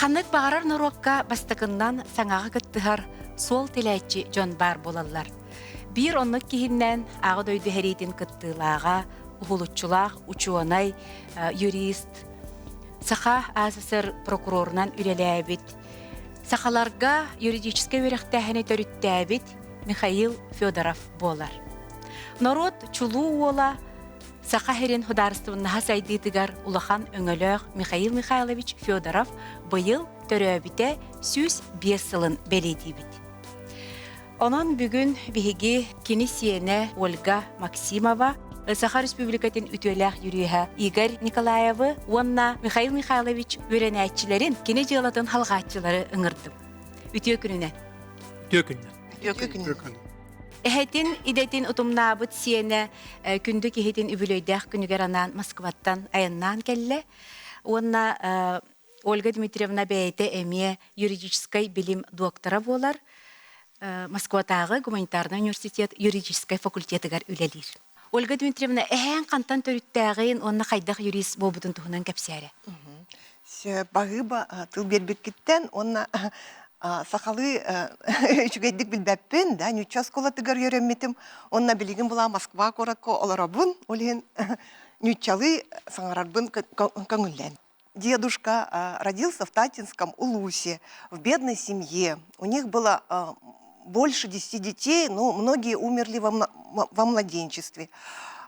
Ханнык баҕарар норуокка бастакыннан саҥаҕа кыттыһар суол тилээччи дьон баар буолаллар. Биир оннук киһиннэн Аҕа дойду сэриитин кыттыылааҕа, уһулуччулаах учуонай, юрист, Саха АССР прокурорунан үлэлээбит, сахаларга юридическай үөрэхтээһини төрүттээбит Михаил Федоров буолар. Норуот чулуу уола Саха сирин судаарыстыбаннаһа сайдыытыгар улахан өҥөлөөх Михаил Михайлович Федоров быйыл төрөөбүтэ 105 сылын бэлиэтиибит. Онон бүгүн биһиги кини сиэнэ Ольга Максимова, Саха Республикатын үтүөлээх юриһа Игорь Николаевы уонна Михаил Михайлович үөрэнээччилэрин кини дьыалатын халҕааччылары ыҥырдым. Үтүө күнүнэн! Үтүө күнүнэн! Үтүө күнүнэн! Эһэтин идэтин утумнаабыт сиэнэ күндү киһитин үбүлүөйдээх күнүгэр анаан Москваттан айаннаан кэллэ. Уонна Ольга Дмитриевна бэйэтэ эмиэ юридическай билим доктора буолар. Москватааҕы гуманитарнай университет юридическай факультетыгар үлэлиир. Ольга Дмитриевна, эһээн хантан төрүттээҕин уонна хайдах юрист буолбутун туһунан кэпсээрэ. Баһыыба тыл биэрбиккиттэн уонна сахалыы үчүгэйдик билбэппин, да, ньучча оскуолатыгар үөрэммитим. Уонна билигин була Москва куоракка олоробун. Ол иһин ньуччалыы саҥарарбын көҥүллээн. Дедушка родился в Татинском улусе, в бедной семье. У них было больше 10 детей, но многие умерли во младенчестве.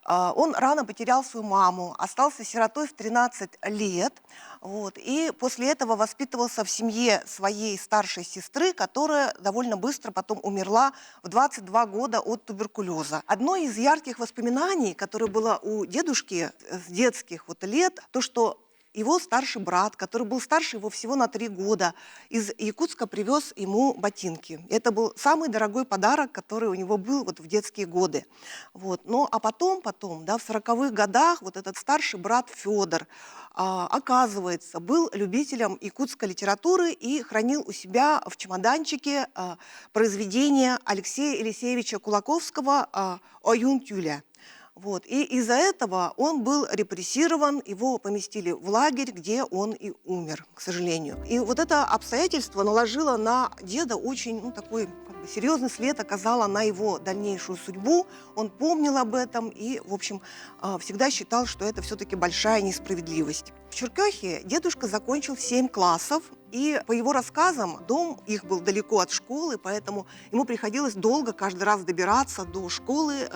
Он рано потерял свою маму, остался сиротой в 13 лет. Вот, и после этого воспитывался в семье своей старшей сестры, которая довольно быстро потом умерла в 22 года от туберкулеза. Одно из ярких воспоминаний, которое было у дедушки с детских вот лет, то, что его старший брат, который был старше его всего на 3 года, из Якутска привез ему ботинки. Это был самый дорогой подарок, который у него был вот в детские годы. Вот. Ну, а потом, да, в 40-х годах вот этот старший брат Федор, оказывается, был любителем якутской литературы и хранил у себя в чемоданчике произведение Алексея Елисеевича Кулаковского «Ойуун түүлэ». Вот. И из-за этого он был репрессирован, его поместили в лагерь, где он и умер, к сожалению. И вот это обстоятельство наложило на деда очень, ну, такой как бы серьезный след, оказало на его дальнейшую судьбу. Он помнил об этом и, в общем, всегда считал, что это все-таки большая несправедливость. В Чөркөөххө дедушка закончил 7 классов, и по его рассказам, дом их был далеко от школы, поэтому ему приходилось долго каждый раз добираться до школы,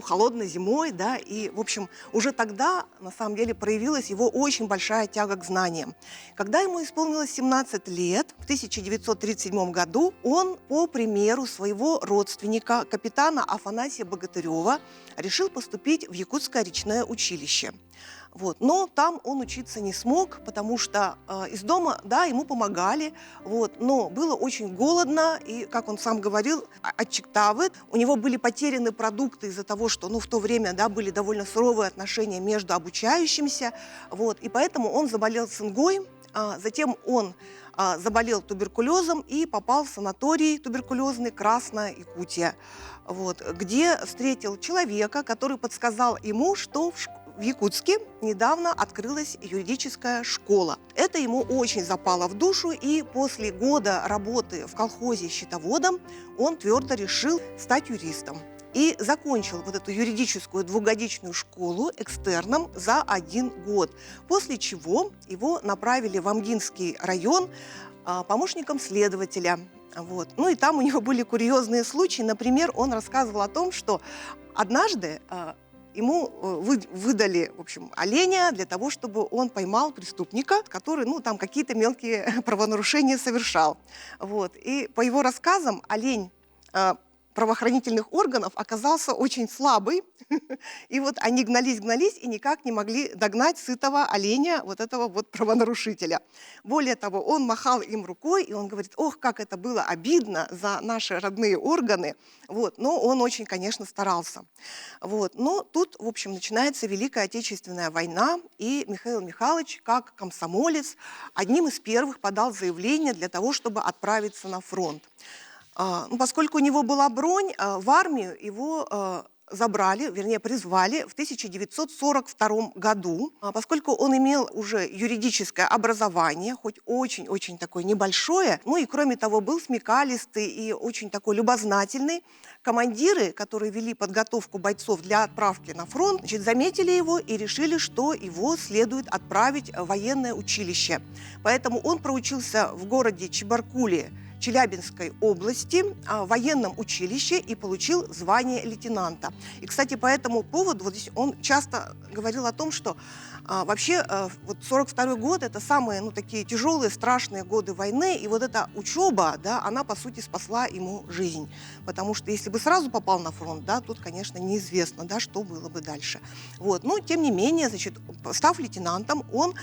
холодной зимой, да, и, в общем, уже тогда, на самом деле, проявилась его очень большая тяга к знаниям. Когда ему исполнилось 17 лет, в 1937 году, он по примеру своего родственника, капитана Афанасия Богатырева, решил поступить в Якутское речное училище. Вот. Но там он учиться не смог, потому что из дома, да, ему помогали, вот, но было очень голодно, и, как он сам говорил, аччыктаабыт. У него были потеряны продукты из-за того, что, ну, в то время, да, были довольно суровые отношения между обучающимися, вот, и поэтому он заболел цингой, затем он заболел туберкулезом и попал в санаторий туберкулезный Красная Якутия, вот, где встретил человека, который подсказал ему, что в Якутске недавно открылась юридическая школа. Это ему очень запало в душу, и после года работы в колхозе счетоводом он твердо решил стать юристом. И закончил вот эту юридическую двухгодичную школу экстерном за один год. После чего его направили в Амгинский район помощником следователя. Вот. Ну и там у него были курьезные случаи. Например, он рассказывал о том, что однажды ему выдали, в общем, оленя для того, чтобы он поймал преступника, который, ну, там какие-то мелкие правонарушения совершал. Вот. И по его рассказам олень правоохранительных органов оказался очень слабый. И вот они гнались-гнались и никак не могли догнать сытого оленя, вот этого вот правонарушителя. Более того, он махал им рукой, и он говорит: ох, как это было обидно за наши родные органы. Вот. Но он очень, конечно, старался. Вот. Но тут, в общем, начинается Великая Отечественная война, и Михаил Михайлович, как комсомолец, одним из первых подал заявление для того, чтобы отправиться на фронт. Ну, поскольку у него была бронь, в армию его забрали, вернее, призвали в 1942 году, поскольку он имел уже юридическое образование, хоть очень-очень такое небольшое, ну и кроме того был смекалистый и очень такой любознательный. Командиры, которые вели подготовку бойцов для отправки на фронт, значит, заметили его и решили, что его следует отправить в военное училище. Поэтому он проучился в городе Чебаркуле Челябинской области в военном училище и получил звание лейтенанта. И, кстати, по этому поводу вот здесь он часто говорил о том, что вообще вот 42 год – это самые, ну, такие тяжелые, страшные годы войны, и вот эта учеба, да, она, по сути, спасла ему жизнь. Потому что если бы сразу попал на фронт, да, тут, конечно, неизвестно, да, что было бы дальше. Вот. Но, тем не менее, значит, став лейтенантом, он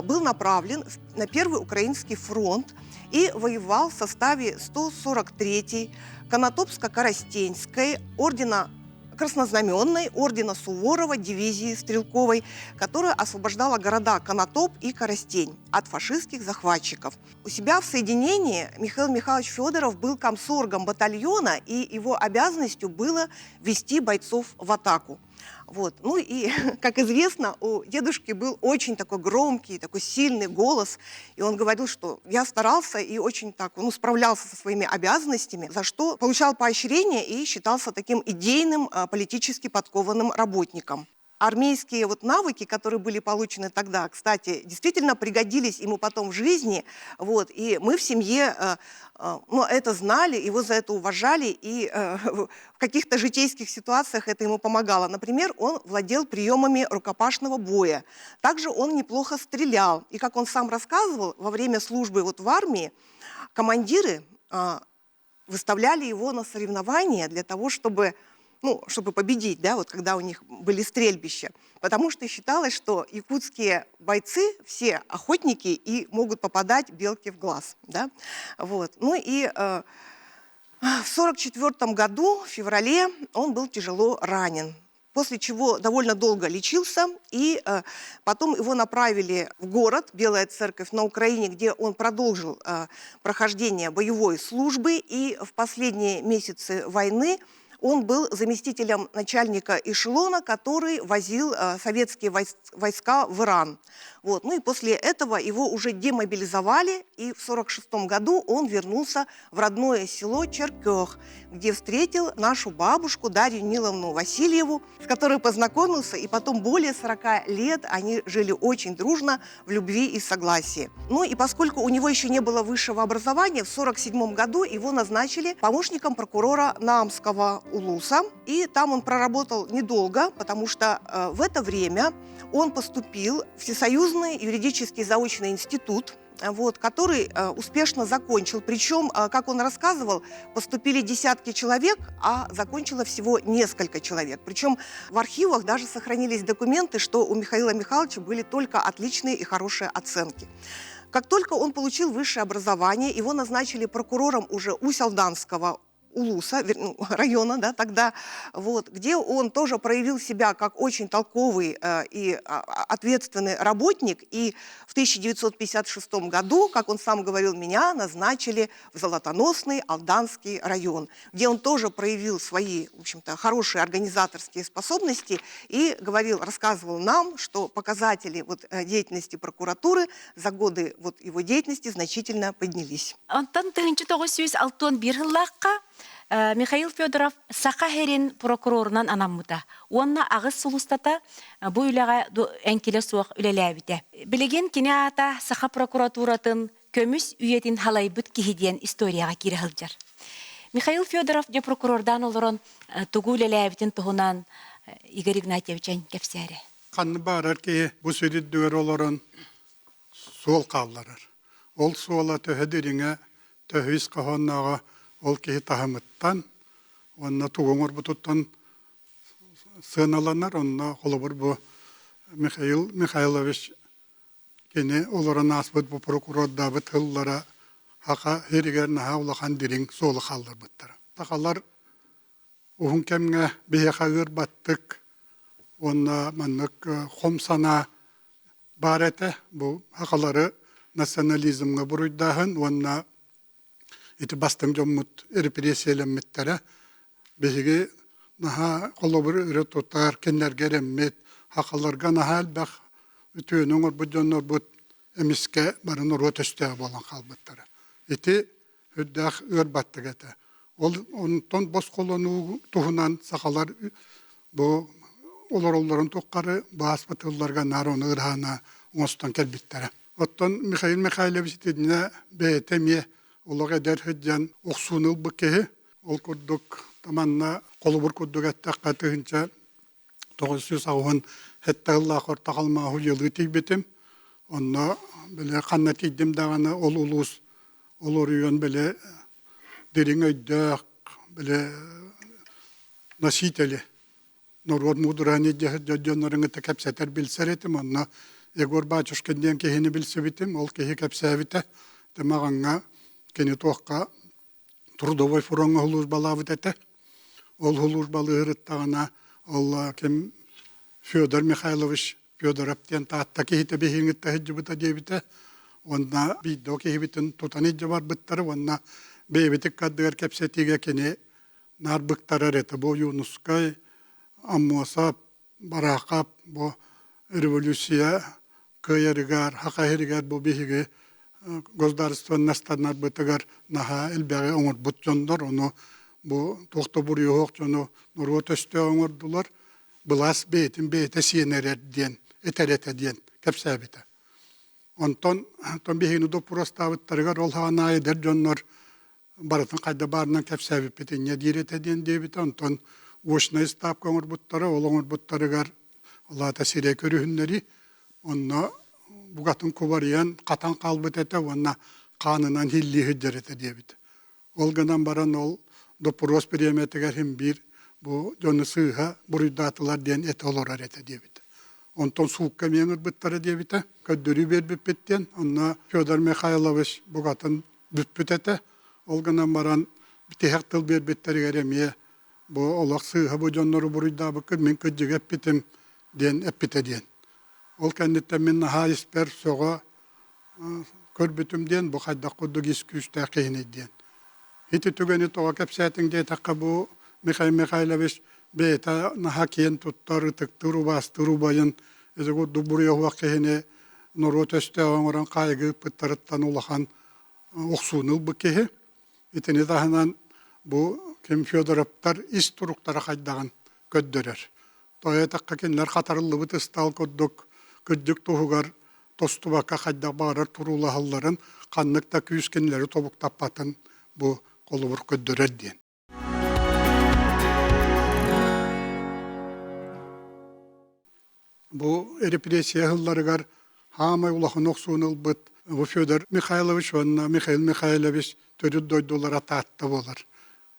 был направлен на Первый Украинский фронт и воевал в составе 143-й Конотопско-Коростенской ордена Краснознаменной, ордена Суворова, дивизии стрелковой, которая освобождала города Конотоп и Коростень от фашистских захватчиков. У себя в соединении Михаил Михайлович Федоров был комсоргом батальона, и его обязанностью было вести бойцов в атаку. Вот. Ну и, как известно, у дедушки был очень такой громкий, такой сильный голос, и он говорил, что я старался и очень так, ну, справлялся со своими обязанностями, за что получал поощрение и считался таким идейным, политически подкованным работником. Армейские вот навыки, которые были получены тогда, кстати, действительно пригодились ему потом в жизни. Вот, и мы в семье ну, это знали, его за это уважали, и в каких-то житейских ситуациях это ему помогало. Например, он владел приемами рукопашного боя. Также он неплохо стрелял. И, как он сам рассказывал, во время службы вот в армии командиры выставляли его на соревнования для того, чтобы, ну, чтобы победить, да, вот когда у них были стрельбища. Потому что считалось, что якутские бойцы все охотники и могут попадать белке в глаз. Да? Вот. Ну и в 1944 году, в феврале, он был тяжело ранен. После чего довольно долго лечился, и потом его направили в город Белая Церковь на Украине, где он продолжил прохождение боевой службы, и в последние месяцы войны он был заместителем начальника эшелона, который возил советские войска в Иран. Вот. Ну и после этого его уже демобилизовали, и в 1946 году он вернулся в родное село Черкех, где встретил нашу бабушку Дарью Ниловну Васильеву, с которой познакомился, и потом более 40 лет они жили очень дружно, в любви и согласии. Ну и поскольку у него еще не было высшего образования, в 1947 году его назначили помощником прокурора Намского улуса. И там он проработал недолго, потому что в это время он поступил в Всесоюзный юридический заочный институт, вот, который успешно закончил. Причем, как он рассказывал, поступили десятки человек, а закончило всего несколько человек. Причем в архивах даже сохранились документы, что у Михаила Михайловича были только отличные и хорошие оценки. Как только он получил высшее образование, его назначили прокурором уже Усть-Алданского улуса, ну, района, да, тогда, вот, где он тоже проявил себя как очень толковый и ответственный работник. И в 1956 году, как он сам говорил, меня назначили в Золотоносный Алданский район, где он тоже проявил свои, в общем-то, хорошие организаторские способности и говорил, рассказывал нам, что показатели вот деятельности прокуратуры за годы вот его деятельности значительно поднялись. Онтон 1961 сыллаахха Михаил Федоров Саха сирин прокурорунан анаммыта. Уонна 8 сыл устата бу үлэҕэ эҥкилэ суох үлэлээбитэ. Билигин кини аата Саха прокуратуратын көмүс үйэтин халайбыт киһи диэн историяҕа киирэ сылдьар. Михаил Федоров дьэ прокурордаан олорон тугу үлэлээбитин туһунан Игорь Игнатьевич кэпсээ эрэ. Ханна баарар киһи бу сир үрдүгэр олорон суол хаалларар. Ол суола төһө дириҥэ, төһө ис хоһооннооҕо ол киһи таһымыттан уонна тугу оҥорбутуттан сыаналанар. Онно холобур бу Михаил Михайлович кини олорон ааспыт бу прокурордаабыт тыллара саха сиригэр наһаа улахан дириҥ суолу хаалларбыттара. Сахалар уһун кэмҥэ биһиэхэ ыар баттык уонна маннык хом санаа баар этэ. Бу сахалары национализмҥа буруйдааһын уонна ити бастыҥ дьоммут репрессиялэммиттэрэ. Биһиги наһаа холобур өрө тутар, кинилэргэ эрэммит, сахаларга наһаа элбэх үтүөнү оҥорбут дьоннорбут эмискэ бары норуот өстөөҕө буолан хаалбыттара. Ити үрдээх ыар баттык этэ. Ол онтон босхолонуу туһунан сахалар бу олороллорун тухары бааспыт тылларга наар ону ыраана оҥостон кэлбиттэрэ. Оттон Михаил Михайлович итиннэ бэйэтэ эмиэ олох эдэр сылдьан охсууну ылбыт киһи. Ол курдук манна холобур курдук эттэххэ 1987 сыллаах Орто Халымаҕа уйалыы тиийбитим. Онно били ханна тиийдим даҕаны ол улуус ол оройуон били дириҥ өйдөөх били носители норуот муудараһын илдьэ дьоннорун кытта кэпсэтэр билсэр этим. Онно Егор Батюшкин диэн киһини билсибитим. Ол киһи кэпсээбитэ. Маҕаҥҥа кини туохха трудовой фроҥҥа сулууспалаабыт этэ. Ол сулууспалыырыттаҕына ол ким Федор Михайлович Федоров диэн Таатта киһитэ биһиҥитте сылдьыбыта диэбитэ. Уонна биирдэ ол киһибитин тутан илдьэ барбыттара уонна бэйэбит ыккардыгар кэпсэтиигэ кини наар быктарар этэ. Бу Ойуунускай, Аммосов, Бараахап бу революция кыайарыгар, саха сиригэр бу биһиги государственностанарбытыгар наһаа элбэҕи оҥорбут дьоннор, ону бу туох да буруйуһуох дьону норуот өстөөх оҥордулар, былаас бэйэтин бэйэтэ сиэн эрэр диэн этэр этэ диэн кэпсээбитэ. Онтон онтон биһигини доппуруостаабыттарыгар ол саҕана эдэр дьоннор барытын хайда баарынан кэпсээбиппит инньэ диир этэ диэн диэбитэ. Онтон очнай ставка оҥорбуттара, ол оҥорбуттарыгар ол аата сирэй көрүһүннэрии. Онно бугатын кубарыйан хатан хаалбыт этэ уонна хаанынан иһиллии сылдьар этэ диэбит. Ол гынан баран ол доппуруос бириэмэтигэр син биир бу дьону сыыһа буруйдаатылар диэн этэ олорор этэ диэбит. Онтон суукка эмиэ ыҥырбыттара диэбитэ. Көрдөрүү биэрбиппит диэн. Онно Федор Михайлович бугатын бүппүт этэ. Ол гынан баран тиһэх тыл биэрбиттэригэр эмиэ бу олох сыыһа бу дьоннору буруйдаабыккын мин кырдьыгы эппитим диэн эппитэ диэн. Ол кэнниттэн мин наһаа испэр сөҕө көрбүтүм диэн бу хайдах курдук ис күүстээх киһиний диэн. Ити түгэни тоҕо кэпсээтиҥ диэтэххэ бу Михаил Михайлович бэйэтэ наһаа киэн туттар, ытыктыыр, убаастыыр убайын ити курдук буруйа киһини норуот өстөөҕө оҥорон хаайыгы ыыппыттарыттан улахан охсууну ылбыт киһи. Итини таһынан бу Ким Федоровтар ис туруктара хайдаҕын көрдөрөр. Тоҕо эттэххэ кинилэр хатарыллыбыт ыстаал курдук кырдьык туһугар тостубакка хайдах баҕарар туруулаһалларын, ханнык да күүс кинилэри тобуктаппатын бу холобур көрдөрөр диэн. Бу репрессия ыһылларыгар хаамай улахан охсууну ылбыт бу Федор Михайлович уонна Михаил Михайлович төрүт дойдулара Таатта буолар.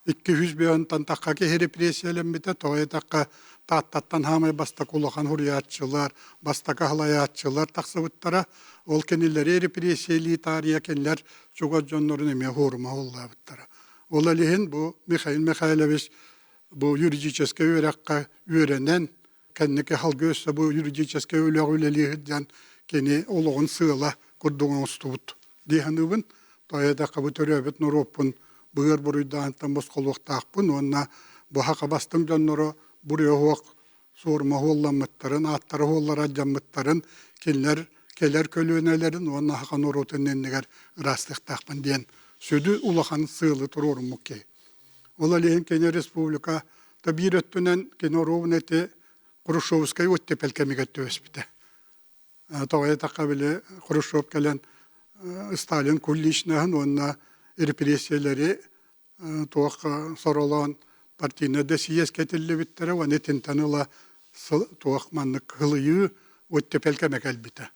200 бөөнтөн тахха киһи репрессиялэммитэ, тоҕо диэтэххэ Тааттаттан хаамай бастакы улахан суруйааччылар, бастакы халайааччылар тахсыбыттара. Ол кинилэри репрессиялии таарыйа кинилэр чугас дьоннорун эмиэ хуорума уоллаабыттара. Ол иһин бу Михаил Михайлович бу юридическай үөрэххэ үөрэнэн, кэнники халгы өссө бу юридическай үлэҕэ үлэлии сылдьан кини олоҕун сыала курдук оҥостубут дии саныыбын. Тоҕо диэтэххэ бу төрөөбүт норуоппун быар буруйдааһынтан босхолуохтаахпын уонна бу саха бастыҥ дьонноро буруйа суох суорума суолламмыттарын, ааттара суоллара алдьаммыттарын кинилэр кэлэр көлүөнэлэрин уонна саха норуотун иннигэр ыраастыахтаахпын диэн сүдү улахан сыалы туруоруммут киһи. Ол иһин кини республика та биир өттүнэн кини оруобуна ити Хрущевскай оттепель кэмигэр түбэспитэ. Тоҕо диэтэххэ били Хрущев кэлэн Сталин кулличнаһын уонна репрессиялэри туох соролоон партийнай да сийиэскэ этиллибиттэрэ уонна итинтэн ыла туох маннык кылыйыы оттепель кэмэ кэлбитэ.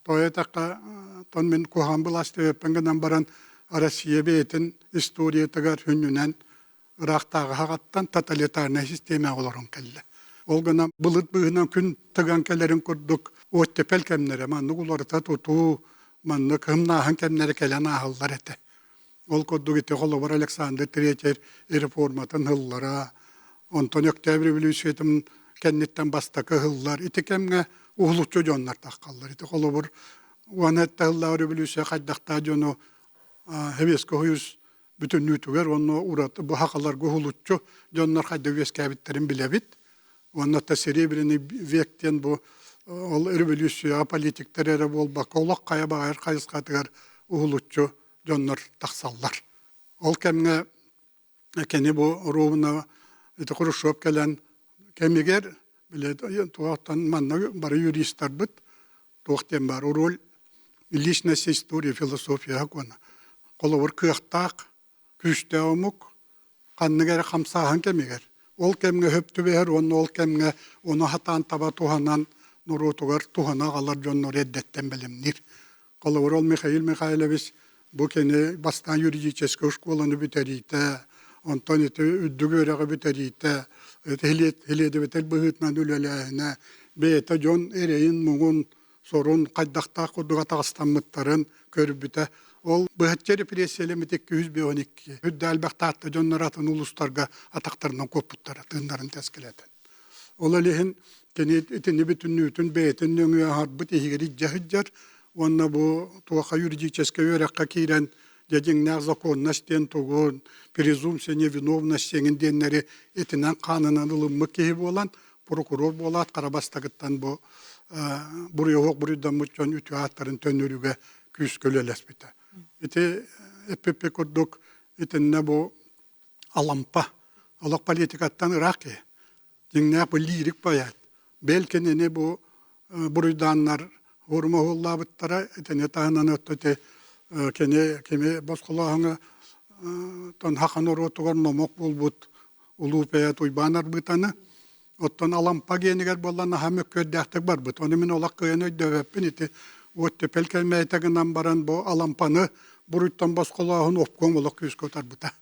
Тоҕо диэтэххэ, тон мин куһаҕан былаас диэбэппин гынан баран Россия бэйэтин историятыгар сүнньүнэн ыраахтааҕы аҕаттан тоталитарнай систиэмэҕэ олорон кэллэ. Ол гынан былыт быыһынан күн тыган кэлэрин курдук оттепель кэмнэрэ маннык уларыта тутуу, маннык ымнааһын кэмнэрэ кэлэн ааһаллар этэ. Ол курдук ити холобур Александр Третий реформатын ыллара, онтон Өктөөп революциятын кэнниттэн бастакы ыһыллар. Ити кэмҥэ уһулуччу дьоннор таххаллар. Ити холобур уон сэттэ сыллаах революция хайдахтаах дьону Советский Союз бүтүннүүтүгэр уонна ураты бу сахаларга уһулуччу дьоннор хайда үөскээбиттэрин билэбит. Уонна та серебряный век диэн бу ол революцияҕа политиктар эрэ буолбакка олох хайа баҕайар хайысхатыгар уһулуччу дьоннор тахсаллар. Ол кэмҥэ кини бу оруобуна ити Хрущев кэлэн кэмигэр били туохтан манна бары юристарбыт туох диэн баар роль личность история философия сокуона холобур кыахтаах күүстээх омук ханнык эрэ хамсааһын кэмигэр ол кэмҥэ сөп түбэһэр уонна ол кэмҥэ ону сатаан таба туһанан норуотугар туһана аҕалар дьоннору эрдэттэн бэлэмниир. Холобур, ол Михаил Михайлович бу кини бастаан юридическай школаны бүтэриитэ, онтон ити үрдүк үөрэҕи бүтэриитэ, исследователь быһыытынан үлэлээһинэ, бэйэтэ дьон эрэйин-муҥун, сорун хайдахтаах курдук атаҕастаммыттарын көрбүтэ. Ол быһаччы репрессиялэммит 252 үрдэ элбэх Таатта дьоннор атын улуустарга атахтарынан куоппуттара, тыыннарын тэскилэтэн. Ол иһин кини итини бүтүннүүтүн бэйэтин нөҥүө аһарбыт иһигэр илдьэ сылдьар уонна бу туоха юридическай үөрэххэ киирэн дьэ дьиҥнээх законность диэн тугун, презумпция невиновность эҥин диэннэри этинэн-хаанынан ылыммыт киһи буолан прокурор буолаат хара бастакыттан бу буруйуох буруйдаммыт дьон үтүө ааттарын төннөрүүгэ күүскэ үлэлэспитэ. Ити эппиппит курдук итиннэ бу Алампа олох политикаттан ыраах киһи. Дьиҥнээх бу лирик поэт. Бэл кинини бу буруйдааннар хуорума уһуллаабыттара итини таһынан өттө ити кини кими босхолооһуҥа тон хаха норуотугар номох буолбут улуу поэт Уйбаан Арбыытаны оттон Алампа гиэнигэр буолла наһаа мөккүөрдээхтик барбыт. Ону мин олох кыайан өйдөөбөппүн ити уот төпөл кэлмээтэ гынан баран бу Алампаны буруйтан босхолооһун обком олох күүскэ утарбыта.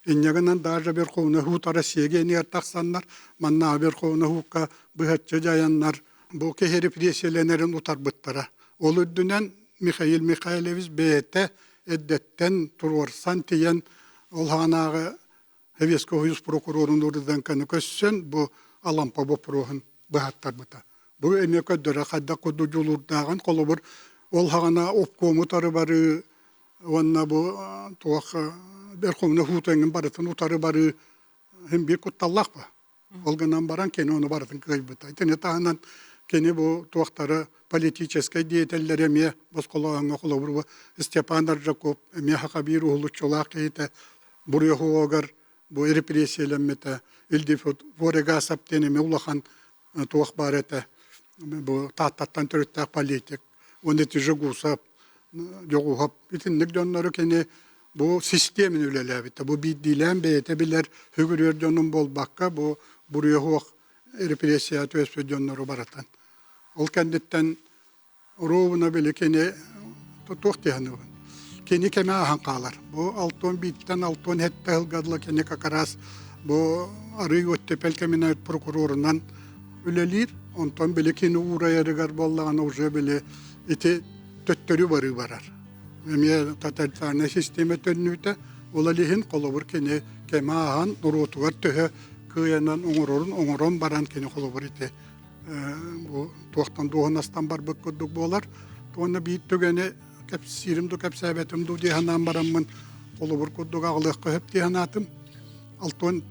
Инньэ гынан даже Верховный Суд Россия гиэнигэр тахсаннар, маннааҕы Верховный Суукка быһаччы дьайаннар бу киһи репрессиялэнэрин утарбыттара. Ол үрдүнэн Михаил Михайлович бэйэтэ эрдэттэн туруорсан тиийэн ол саҕанааҕы Советский Союз прокурорун Руденконы көссөн бу Алампа боппуруоһун быһаттарбыта. Бу эмиэ көрдөрөр хайдах курдук дьулуурдааҕын холобур ол саҕана обкому утары барыы уонна бу туох Верховный Суут барытын утары барыы син биир кутталлаах ба. Ол гынан баран кини ону барытын кыайбыта. Итини таһынан кини бу туохтары политическай деятеллэри эмиэ босхолооһуҥҥа холобур бу Степан Аржаков эмиэ саха биир уһулуччулаах киһитэ буруйугар бу репрессиялэммитэ. Ильдифот Ворегасов диэн эмиэ улахан туох баар этэ бу Тааттаттан төрүттээх политик уонна ити Жегусов Дьоҕуһап итинник дьоннору кини бу систиэмин үлэлээбитэ. Бу биирдиилээн бэйэтэ билэр сүгүрүөр дьонун буолбакка, бу буруйа суох репрессия түөспүт дьоннору барытын. Ол кэнниттэн ровно били кини туох диэхинибин кини кэмэ ааһан хаалар. Бу алтон бииртэн алтон сэттэ сылга дылы кини как раз бу арыы оттепель кэминэ прокурорунан үлэлиир. Онтон били кини уурайарыгар буоллаҕына уже били ити төттөрү барыы барар. Эмиэ тоталитарнай система төннүүтэ ол иһин холобур кини кэмэ ааһан норуотугар төһө кыайанан оҥорорун оҥорон баран кини холобур ити бу туохтан дуоһунастан барбыт курдук буолар. Уонна биир түгэни кэпсиирим ду кэпсээбэтим дуу дии санаан бараммын холобур курдук аҕалыахха сөп дии санаатым. Алтон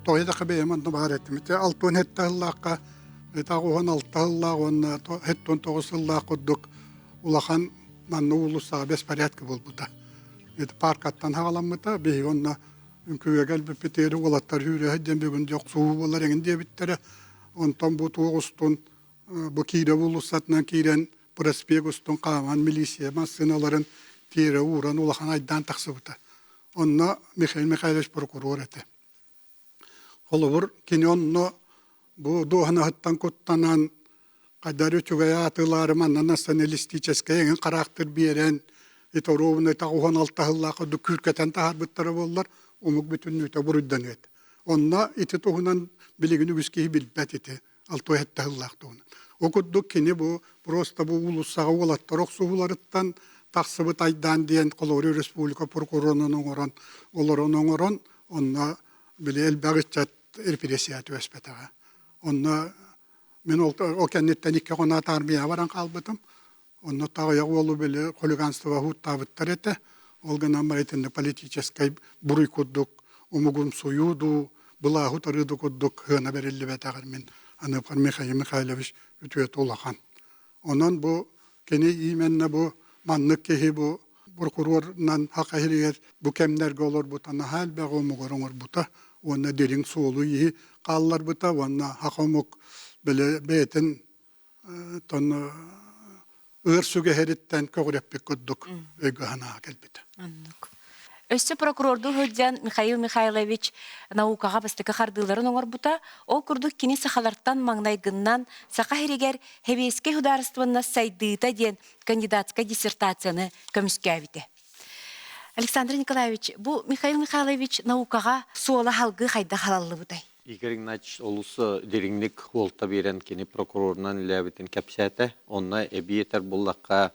тоҕо да бэйэм онно баар этим. Ити алтон сэттэ сыллаахха 86 сыллаах уонна 79 сыллаах курдук улахан манна уулуссаҕа беспорядка буолбута. Ити паркаттан хаҕаламмыта. Биһиги онно үҥкүүгэ кэлбиппитигэр уолаттар сүүрэ сылдьан бүгүн дьэ охсуһуу буолар эҥин диэбиттэрэ. Онтон бу туох устун бу Киирэ уулуссатынан киирэн проспект устун хааман милиция массыыналарын тиэрэ ууран улахан айдаан тахсыбыта. Онно Михаил Михайлович прокурор этэ. Холобур, кини онно бу дуоһунаһыттан куттанан хайдах үчүгэй аатылаары манна националистическай эҥин хараахтыр биэрэн ити оруобуна 96 сыллаах курдук күүркэтэн таһаарбыттара буоллар омук бүтүннүүтэ буруйданыа этэ. Онно ити туһунан билигин үгүс киһи билбэт ити 67 сыллаах туһунан. Ол курдук кини бу просто бу уулуссаҕа уолаттар охсуһууларыттан тахсыбыт айдаан диэн холобур республика прокурорунан оҥорон олорон оҥорон онно били элбэх ыччат репрессия түбэспэтэҕэ. Онно мин ол, ол кэнниттэн икки хоноот армияҕа баран хаалбытым. Онно таҕыйах уолу били хулиганство һууттаабыттар этэ. Ол гынан баран итиннэ политическай буруй курдук омугумсуйуу дуу, былааһы утарыы дуу курдук сыана бэриллибэтэҕэр мин аныаппар Михаил Михайлович үтүөтэ улахан. Онон бу кини именно бу маннык киһи бу прокурорунан Саха сиригэр бу кэмнэргэ олорбута наһаа элбэх омугар оҥорбута уонна дириҥ суолу-ииһи хаалларбыта уонна саха омук били бэйэтин тон ыар сүгэһэриттэн көҕүрэппит курдук өйгө-санааҕа кэлбитэ. Оннук. Өссө прокурордуу сылдьан Михаил Михайлович наукаҕа бастакы хардыыларын оҥорбута. Ол курдук кини сахалартан маҥнайгыннан Саха сиригэр Сэбиэскэй судаарыстыбаннас сайдыыта диэн кандидатскай диссертацияны көмүскээбитэ. Александр Николаевич, бу Михаил Михайлович наукаҕа суола салгыы хайдах халаллыбытай? Игорь Игнатьевич олус дириҥник уолта биэрэн кини прокурорунан үлэлээбитин кэпсээтэ. Онно эбии этэр буоллахха,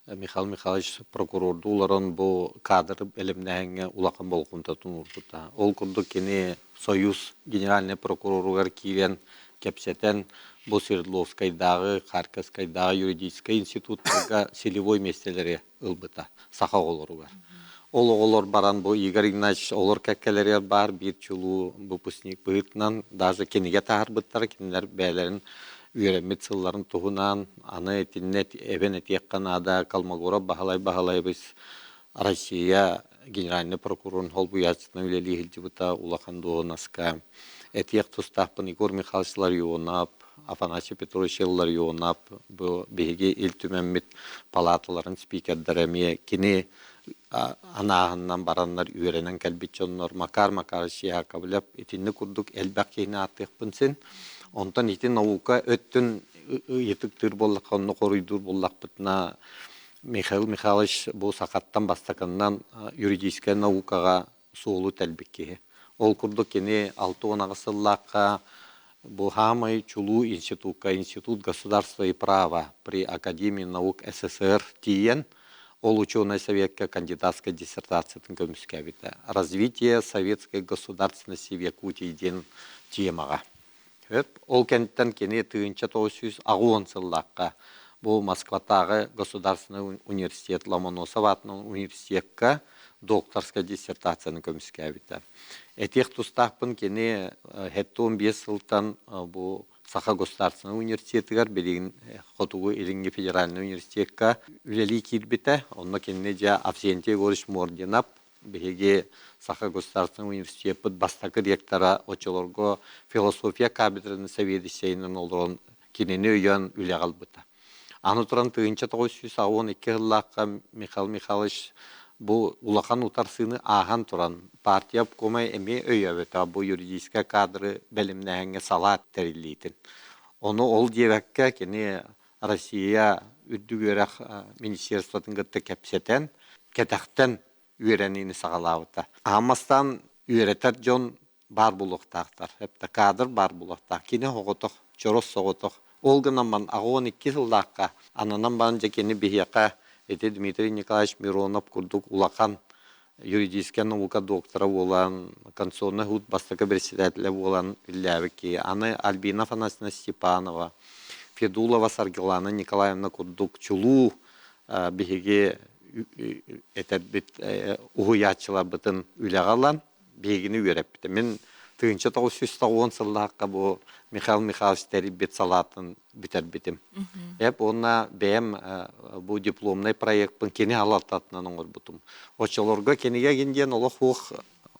Михаил Михайлович прокурордуу олорон бу кадры бэлэмнээһиҥҥэ улахан болҕомтотун уурбута. Ол курдук кини Союз генеральнай прокуроругар киирэн кэпсэтэн бу Свердловскайдааҕы, Харьковскайдааҕы юридическай институттарга целевой миэстэлэри ылбыта саха оҕолоругар. Ол оҕолор баран бу Игорь Игнатьевич олор кэккэлэригэр баар биир чулуу выпускник быһыытынан даже кинигэ таһаарбыттара кинилэр бэйэлэрин үөрэммит сылларын туһунан аны итиннэ эбэн этиэххэ наада Колмогоров Баһылай Баһылаевич Россия генеральнай прокурорун солбуйааччытынан үлэлии сылдьыбыта улахан дуоһунаска этиэх тустаахпын Егор Михайлович Ларионов Афанасий Петрович Илларионов бу биһиги Ил Түмэммит палаталарын спикердэрэ эмиэ кини анааһынынан бараннар үөрэнэн кэлбит дьоннор Макар Макарович Яковлев итинник курдук элбэх киһини ааттыахпын син. Онтон ити наука өттүн ыйытыктыыр буоллахха, онно хоруйдуур буоллахпытына Михаил Михайлович бу сахаттан бастакыннан юридическай наукаҕа суолу тэлбит киһи. Ол курдук кини 68 сыллаахха бу хаамай чулуу институкка Институт государства и права при Академии наук СССР тиийэн ол ученый советка кандидатскай диссертациятын көмүскээбитэ. Развитие советской государственности в Якутии диэн темаҕа. Ол кэнниттэн кини 1980 сыллаахха бу Москватааҕы государственный университет Ломоносов аатынан университекка докторскай диссертацияны көмүскээбитэ. Этиэх тустаахпын кини 75 сылтан бу Саха государственнай университетыгар билигин Хотугу Илиҥҥи федеральнай университекка үлэлии киирбитэ. Онно кинини дьэ Авсентий Егорович Мординов биһиги Саха государственнай университеппыт бастакы ректора оччолорго философия кафедратын сэбиэдиссэйинэн олорон кинини өйөөн үлэҕэ ылбыта. Аны туран 1982 сыллаахха Михаил Михайлович бу улахан утарсыыны ааһан туран партия обкома эмиэ өйөөбөтө бу юридическай кадры бэлэмнээһиҥҥэ салаат тэриллиитин. Ону ол диэбэккэ кини Россия үрдүк үөрэх министерствотын кытта кэпсэтэн, кэтэхтэн үөрэниини саҕалаабыта. Аамастаан үөрэтэр дьон баар буолуохтаахтар. Эптэ кадр баар буолуохтаах. Кини оҕотох, чорос соҕотох. Ол гынан ман 82 сыллаахха ананан баран дьэ кини биһиэхэ ити Дмитрий Николаевич Миронов курдук улахан юридическай наука доктора буолан, конституционный суд бастакы председателэ буолан үлэлээбит киһи. Аны Альбина Афанасьевна Степанова, Федулова Саргылана Николаевна курдук чулуу биһиги этэрбит уһуйааччыларбытын үлэҕэ ылан биһигини үөрэппитэ. Мин 1990 сыллаахха бу Михаил Михайлович тэрийбит салаатын бүтэрбитим. Эп уонна бэйэм бу дипломнай проекпын кини халалтатынан оҥорбутум. Оччолорго кинигэ гин диэн олох уох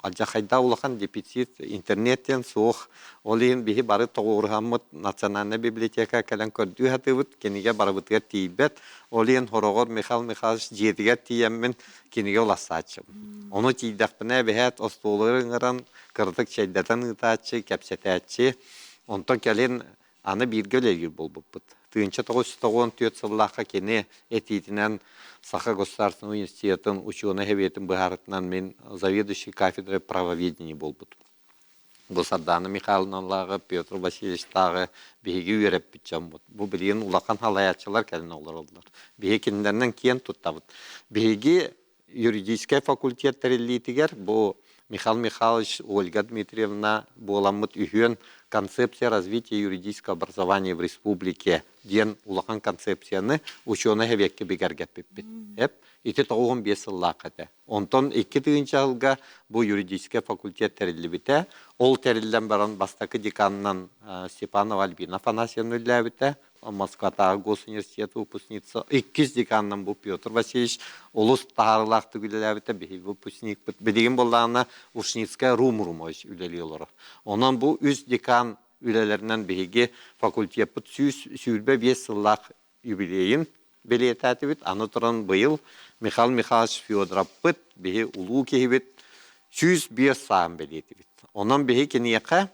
алдьархайдаах улахан дефицит, интернет диэн суох. Ол иһин биһи бары тоҕуоруһаммыт национальнай библиотека кэлэн көрдүү сатыыбыт, кинигэ барыбытыгар тиийбэт. Ол иһин хороҕор Михаил Михайлович дьиэтигэр тиийэммин кинигэ уларсааччым. Ону тиийдэхпинэ эбэһээт остуолугар ыҥыран кыратык чэйдэтэн ыытааччы, кэпсэтээччи. Онтон кэлин аны бииргэ үлэлиир буолбуппут. 1994 сыллаахха кини этиитинэн Саха государственнай университетын учуонай сэбиэтин быһаарытынан мин заведующий кафедрой правоведения буолбутум. Бу Сардаана Михайловналааҕы, Петр Васильевичтааҕы биһиги үөрэппит дьоммут. Бу билигин улахан салайааччылар кэлэн олороллор. Биһиги кинилэринэн киэн туттабыт. Биһиги юридическай факультет тэриллиитигэр бу Михаил Михайлович, Ольга Дмитриевна буоламмыт үһүөн «Концепция развития юридического образования в республике» диэн улахан концепцияны учуонай эбиэккэ бигэргэппиппит. Эп ити 95 сыллаах этэ. Онтон 2 тыһыынча сылга бу юридическай факультет тэриллибитэ. Ол тэриллэн баран бастакы деканынан Степанова Альбина Афанасьевна үлэлээбитэ. Москватааҕы госуниверситет выпускница. Иккис деканынан бу Петр Васильевич олус таһаарыылаахтык үлэлээбитэ. Биһиги выпускникпыт. Билигин буоллаҕына Ушницкая Рум Румович үлэлии олорор. Онон бу үс декан үлэлэринэн биһиги факультеппыт 125 сыллаах юбилейын бэлиэтээтибит. Аны туран быйыл Михаил Михайлович Федоровпыт, биһи улуу киһибит 105 сааһын бэлиэтибит. Онон биһи киниэхэ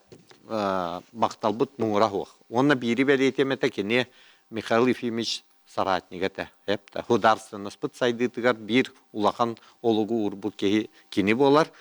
махталбыт муҥура суох. Уонна биири бэлиэтиэм этэ кини Михаил Ефимович соратнига этэ. Эп Художественноспыт сайдыытыгар биир улахан олугу уурбут киһи кини буолар.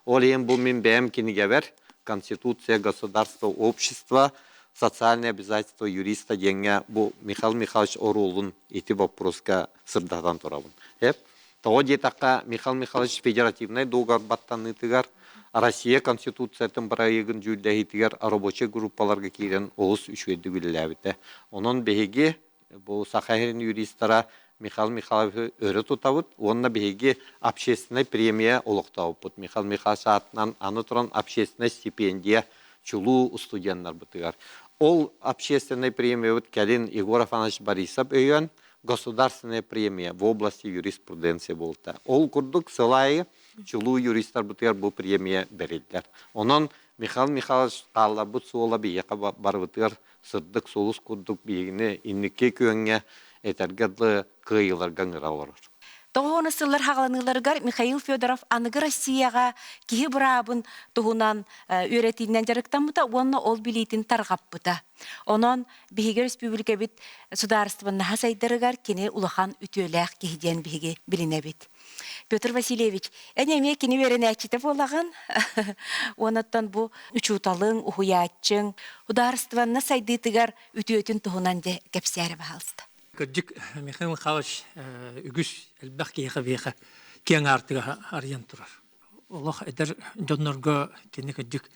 Ол иһин бу мин бэйэм кинигэбэр «Конституция государства общества социальные обязательства юриста» диэҥҥэ бу Михаил Михайлович оруолун ити боппуруоска сырдатан турабын. Эп тоҕо диэтэххэ, Михаил Михайлович федеративнай дуогар баттаныытыгар Россия Конституциятын бырайыагын дьүүллэһиитигэр рабочай группаларга киирэн олус үчүгэйдик үлэлээбитэ. Онон биһиги бу Саха сирин юристара Михаил Михайловиһы өрө тутабыт уонна биһиги общественнай премия олохтообуппут. Михаил Михайлович аатынан аны туран общественнай стипендия чулуу студеннарбытыгар. Ол общественнай премиябыт кэлин Егор Афанасьевич Борисов өйөөн государственная премия в области юриспруденции буолта. Ол курдук сыл аайы чулуу юристарбытыгар бу премия бэриллэр. Онон Михаил Михайлович хаалларбыт суола биһиэхэ барыбытыгар сырдык сулус курдук биһигини инники күөҥҥэ этэргэ дылы кыайыыларга ыҥыра олорор. Тоҕуону сыллар хаҕаланыыларыгар Михаил Федоров аныгы Россияҕа киһи быраабын туһунан үөрэтиинэн дьарыктаммыта уонна ол билиитин тарҕаппыта. Онон биһиги өрөспүүбүлүкэбит судаарыстыбаннаһа сайдарыгар кини улахан үтүөлээх киһи диэн биһиги билинэбит. Петр Васильевич, эн эмиэ кини үөрэнээччитэ буолаҕын. Уонаттан бу учууталыҥ, уһуйааччыҥ судаарыстыбанна сайдыытыгар үтүөтүн туһунан дьэ кэпсээрэ баһаалыста. Кырдьык, Михаил Михайлович үгүс элбэх киһиэхэ биһиэхэ киэҥ аартыга арыйан турар. Олох эдэр дьоннорго кини кырдьык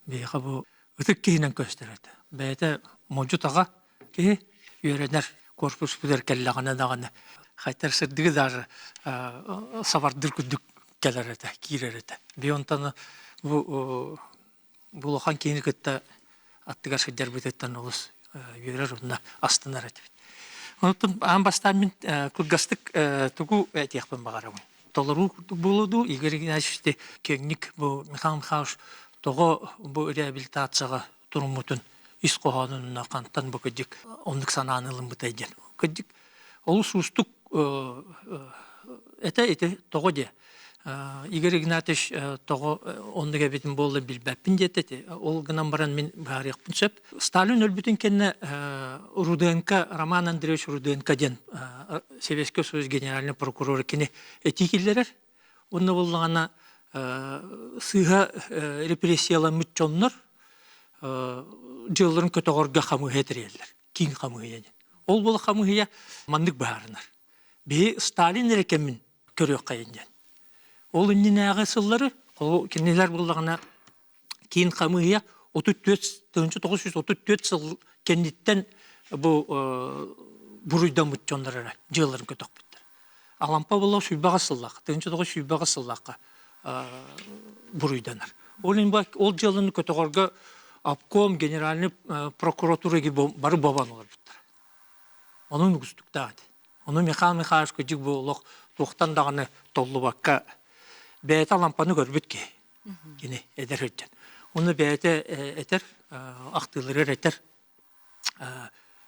биһиэхэ бу ытык киһинэн көстөр этэ. Бэйэтэ модьу-таҕа киһи үөрэнэр корпуспутугар кэллэҕинэ даҕаны хайтар сырдыгы даже сабардыр курдук кэлэр этэ, киирэр этэ. Би онтон бу бу улахан киһини кытта аттыгар сылдьарбытыттан олус үөрэр уонна астынар этибит. Онтон аан бастаан мин кылгастык тугу этиэхпин баҕарабын. Толоруу курдук буолуо дуу, Игорь Игнатьевич киэҥник бу Михаил Михайлович тоҕо бу реабилитацияҕа туруммутун ис хоһоонун хантан бу кырдьык оннук санааны ылыммытай диэн. Кырдьык олус уустук этэ ити тоҕо диэ. Игорь Игнатьевич тоҕо оннук эбитин буолла билбэппин диэтэ ити. Ол гынан баран мин быһаарыахпын сөп. Сталин өлбүтүн кэннэ Руденко, Роман Андреевич Руденко диэн Советский Союз генеральный прокурора кини этии киллэрэр. Онно буоллаҕына сыыһа репрессияламмыт дьоннор дьыалларын көтөҕөргө хамыыһыйа тэрийэллэр. Киин хамыыһыйа диэн. Ол буола хамыыһыйа маннык быһаарынар. Биһи Сталин эрэ кэмин көрүөххэйин диэн. Ол иннинээҕи сыллары кинилэр буоллаҕына киин хамыыһыйа 34 934 сыл кэнниттэн бу буруйдаммыт дьоннор эрэ дьыаларын көтөхпүттэр. Алампа буолла сүүрбэҕэ сыллаах, 1920 сыллаахха буруйданар. Ол иһин ол дьыаланы көтөҕөргө обком, генеральный прокуратура бары бобан олорбуттар. Онон уустуктаах этэ. Ону Михаил Михайлович кырдьык бу олох туохтан даҕаны толлубакка бэйэтэ Алампаны көрбүт киһи. Кини эдэр сылдьан. Ону бэйэтэ этэр, ахтыыларыгар этэр.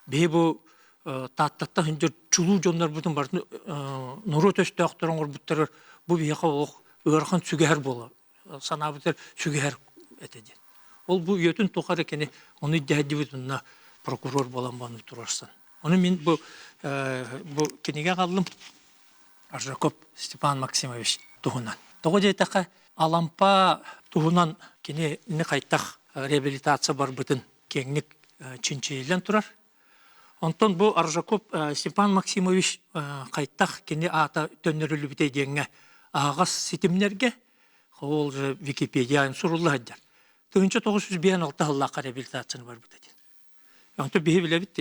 Биһи бу Тааттаттан сылдьар чулуу дьоннорбутун барытын норуот өстөөхтөрө оҥорбуттарыгар бу биһиэхэ олох ыарахан сүгэһэр буола санаабытыгар сүгэһэр этэ диэн. Ол бу үйэтин тухары кини ону ирдэһэрдибит онно прокурор буолан баны туруорсан. Ону мин бу бу кинигэ аҕаллым Аржаков Степан Максимович туһунан. Тоҕо диэтэххэ, Алампа туһунан кини хайтах реабилитация барбытын киэҥник чинчийиллэн турар. Онтон бу Аржаков Степан Максимович хайтах кини аата төннөрүллүбүтэ диэҥҥэ аһаҕас ситимнэргэ ол же Википедия сурулла сылдьар. 1956 сыллаахха реабилитацияны барбыта диэн. Онтон биһи билэбит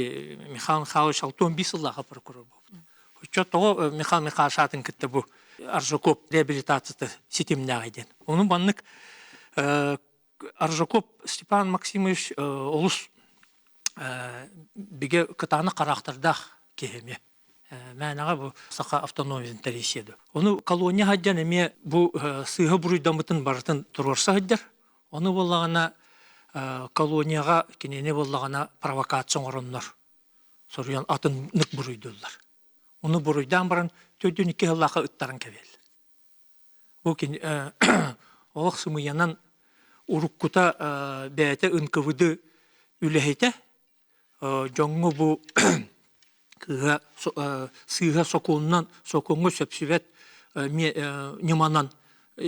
Михаил Михайлович 65 сыллааха прокурор буолбут. Оччо тоҕо Михаил Михайлович аатын кытта бу Аржаков реабилитацията ситимнээҕий диэн. Ону маннык Аржаков Степан Максимович олус бигэ кытаанах хараахтардаах киһи эмиэ. Мээнэҕэ бу саха автономиятын тэрийсиэ дуо. Ону колония сылдьан эмиэ бу сыыһа буруйдаммытын барытын туруорса сылдьар. Ону буоллаҕына колонияҕа кинини буоллаҕына провокация оҥороннор соруйан атыннык буруйдууллар. Ону буруйдаан баран төрдүн икки сыллаахха ыттаран кэбиһэллэр. Бу кини олох сымыйанан уруккута бэйэтэ НКВД үлэһитэ дьоҥҥо бу кыыһа сыыһа сокуонунан сокуоҥҥа сөпсүбэт ньыманан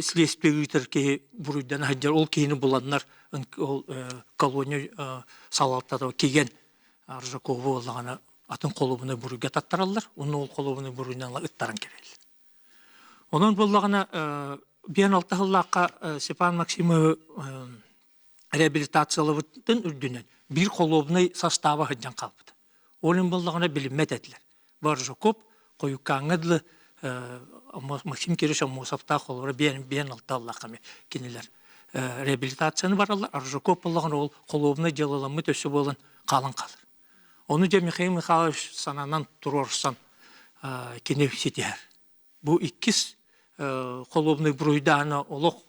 следствие ыытар киһи буруйдана сылдьар ол киһини буланнар ол колония салалтата кигэн Аржакову буоллаҕына атын холуобунай буруйга таттараллар уонна ол холуобунай буруйунан ыттаран кэбиһэллэр. Онон буоллаҕына биэн алта сыллаахха Степан Максимовы реабилитациялабытын үрдүнэн биир холуобунай састааба сылдьан хаалбыта. Ол иһин буоллаҕына билиммэт этилэр. Баржаков хойуккааҥҥа дылы Максим Кириллович Аммосовтаах холобура биэн биэн алта аллаахха кинилэр реабилитацияны бараллар. Аржаков буоллаҕына ол холуобунай дьыалаламмыт өссө буолан хаалан хаалар. Ону дьэ Михаил Михайлович сананан туруорсан кини ситиһэр. Бу иккис холуобунай буруйдааһына олох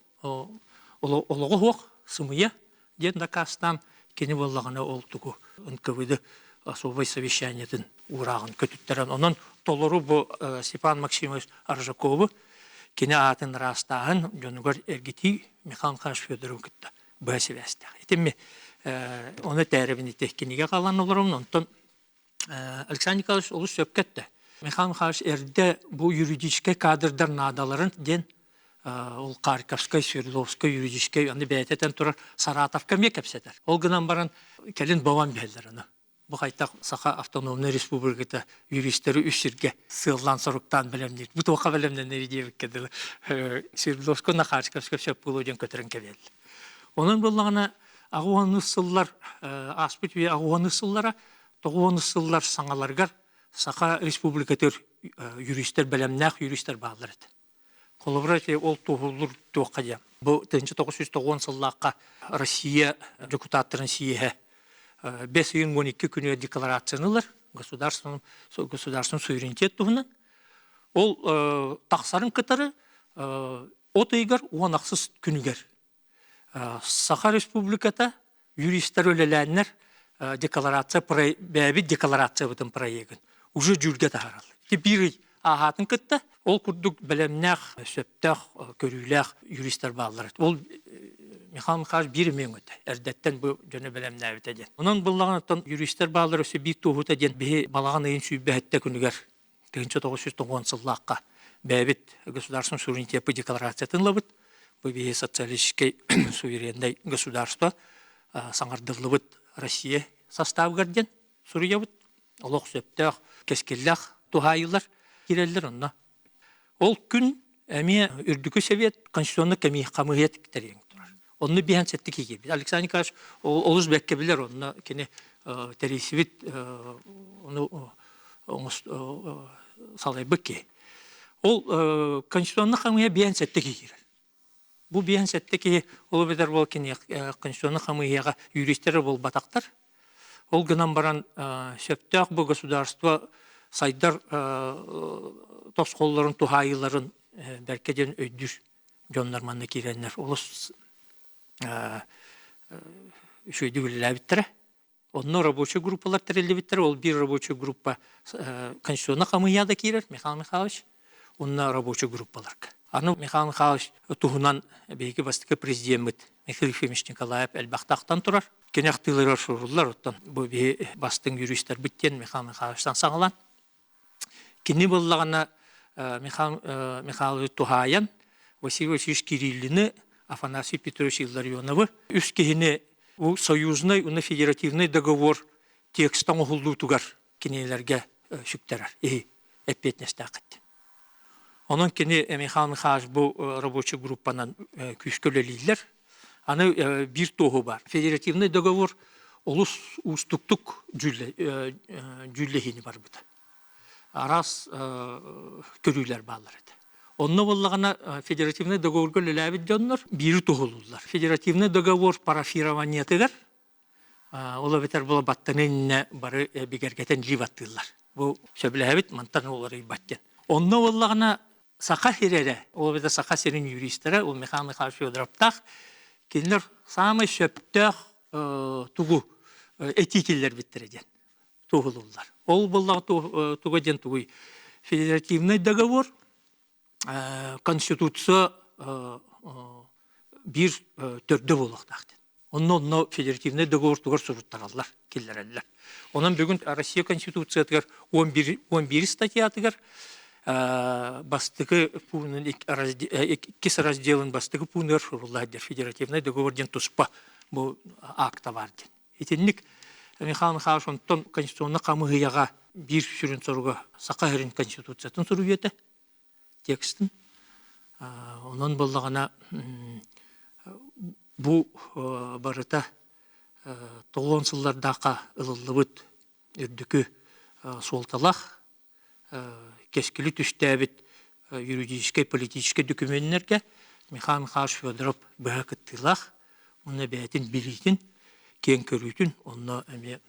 олоҕо суох, сымыйа диэн дакаастаан кини буоллаҕына ол тугу НКВД особай совещаниетын уурааҕын көтүттэрэн онон толору бу Степан Максимович Аржакову кини аатын ыраастааһын дьонугар эргитии Михаил Михайлович Федоровы кытта быһа сибээстээх. Итимми ону этээрибин ити кинигэ хаалан олоромун онтон Александр Николаевич олус сөпкө эттэ. Михаил Михайлович эрдэ бу юридическай кадрдар наадаларын диэн ол Харьковскай, Свердловскай юридическай аны бэйэтэ этэн турар Саратовка эмиэ кэпсэтэр. Ол гынан баран кэлин бобон биһэллэр аны. Бу хайтах Саха автономнай республиката юристары үс сиргэ сыаллаан-соруктаан бэлэмниир. Бу туохха бэлэмнэнэр диэбиккэ дылы Свердловскай уонна Харьковскай сөп буолуо диэн көтөрөн кэбиһэллэр. Онон буоллаҕына аҕыс сыллар ааспыт үйэ аҕыс сыллара тоҕус сыллар саҥаларыгар Саха Республикатыгар юристар бэлэмнээх юристар бааллар этэ. Холобура ити ол туоһулуур туохха диэн. Бу 1990 сыллаахха Россия дьокутааттарын сийиэһэ бэс ыйын 12 күнүгэр декларацияны ылар государственный государственный суверенитет туһунан. Ол тахсарын кытары от ыйыгар уон ахсыс күнүгэр Саха Республиката юристар үлэлээннэр декларация бэйэбит декларациябытын проегын уже дьүүлгэ таһаараллар. Ити биир ый ааһаатын кытта ол курдук бэлэмнээх, сөптөөх, көрүүлээх юристар бааллар. Ол Михаил Михайлович биир эмиэ өҥөтө. Эрдэттэн бу дьону бэлэмнээбитэ диэн. Онон буллаҕына юристар бааллар өссө биир туоһута диэн биһи балаҕан ыйын сүүрбэһиттэ күнүгэр 1990 сыллаахха бэйэбит государственный суверенитет декларациятын ылабыт. Бу биһи социалистическай сувереннай государство саҥардыллыбыт Россия составыгар диэн суруйабыт. Олох сөптөөх, кэскиллээх туһаайыылар киирэллэр онно. Ол күн эмиэ Үрдүкү Совет конституционный хамыыһыйа тэрийэн турар. Онно биһэн сэттэ киһи киирбит. Александр Николаевич олус бэккэ билэр, онно кини тэрийсибит ону салайбыт киһи. Ол конституционный хамыыһыйа биһэн сэттэ киһи киирэр. Бу биһэн сэттэ киһи ол эбэтэр ол кини конституционный хамыыһыйаҕа юристэр буолбатахтар. Ол гынан баран сөптөөх бу государство сайдар тосхоллорун туһаайыыларын бэркэ диэн өйдүүр дьоннор манна киирэннэр олус үчүгэйдик үлэлээбиттэрэ. Онно рабочай группалар тэриллибиттэр. Ол биир рабочай группа конституционный хамыыһыйа киирэр Михаил Михайлович. Онно рабочай группаларга. Аны Михаил Михайлович туһунан биһиги бастакы президеммит Михаил Ефимович Николаев элбэхтэ турар. Кини ахтыыларыгар суруллар. Оттон бу биһи бастыҥ юристарбыт диэн Михаил Михайловичтан саҕалаан Кини буоллаҕына Михаил Михайлович туһаайан Василий Васильевич Кириллины, Афанасий Петрович Илларионовы үс киһини союзнай уонна федеративный договор текста оҥоһуллуутугар. кинилэргэ сүктэрэр иһи эппиэтинэстээххит. Онон кини Михаил Михайлович бу рабочий группанан күүскэ үлэлииллэр. Аны биир туоһу бар. Федеративный договор олус уустуктук дьүүллэһиини барбыта. Араас көрүүлэр бааллар этэ. Онно буоллаҕына федеративный договорга үлэлээбит дьоннор биири туһулууллар. Федеративный договор парафированиетыгар Ол эбэтэр була баттаны иннэ бары бигэргэтэн илии баттыыллар. Бу сөбүлэһэбит, мантан уларыйбат диэн. Онно буоллаҕына Саха сирэ, ол эбэтэр Саха сирин юристара, ол Михаил Михайлович Федоровтаах, кинилэр саамай сөптөөх тугу этии киллэрбиттэрэ диэн туоһулууллар. Ол буоллаҕа туга диэн тугуй? Федеративный договор Конституция биир төрдө буолуохтаах диэн. Онно онно федеративнай договор тугар суруттараллар, киллэрэллэр. Онон бүгүн Россия Конституциятыгар 11, 11 статьятыгар бастакы пуунун иккис разделын бастакы пуунугар суруллар диэн федеративнай договор диэн туспа бу акта бар диэн. Итинник Михаил Михайлович онтон конституционнай хамыыһыйаҕа биир сүрүн соруга Саха сирин Конституциятын суруйуота текстин. Онон буоллаҕына бу барыта толуон сыллардаахха ылыллыбыт үрдүкү суолталаах кэскили түстээбит юридическай политическай документнэргэ Михаил Михайлович Федоров быһа кыттыылаах уонна бэйэтин билиитин, киэҥ көрүүтүн онно эмиэ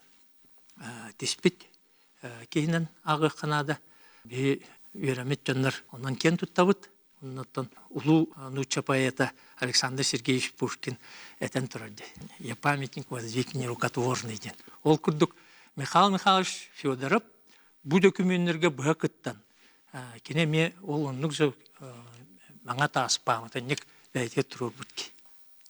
тиспит киһинэн ааҕыахха наада. Биһи үөрэммит дьоннор онон киэн туттабыт. Оннуттан улуу нуучча поэта Александр Сергеевич Пушкин этэн турар дии. «Я памятник воздвиг нерукотворный» диэн. Ол курдук Михаил Михайлович Федоров бу документнэргэ быһа кыттан кини эмиэ ол оннук маҥа таас пааматынньык бэйэтигэр туруорбут киһи.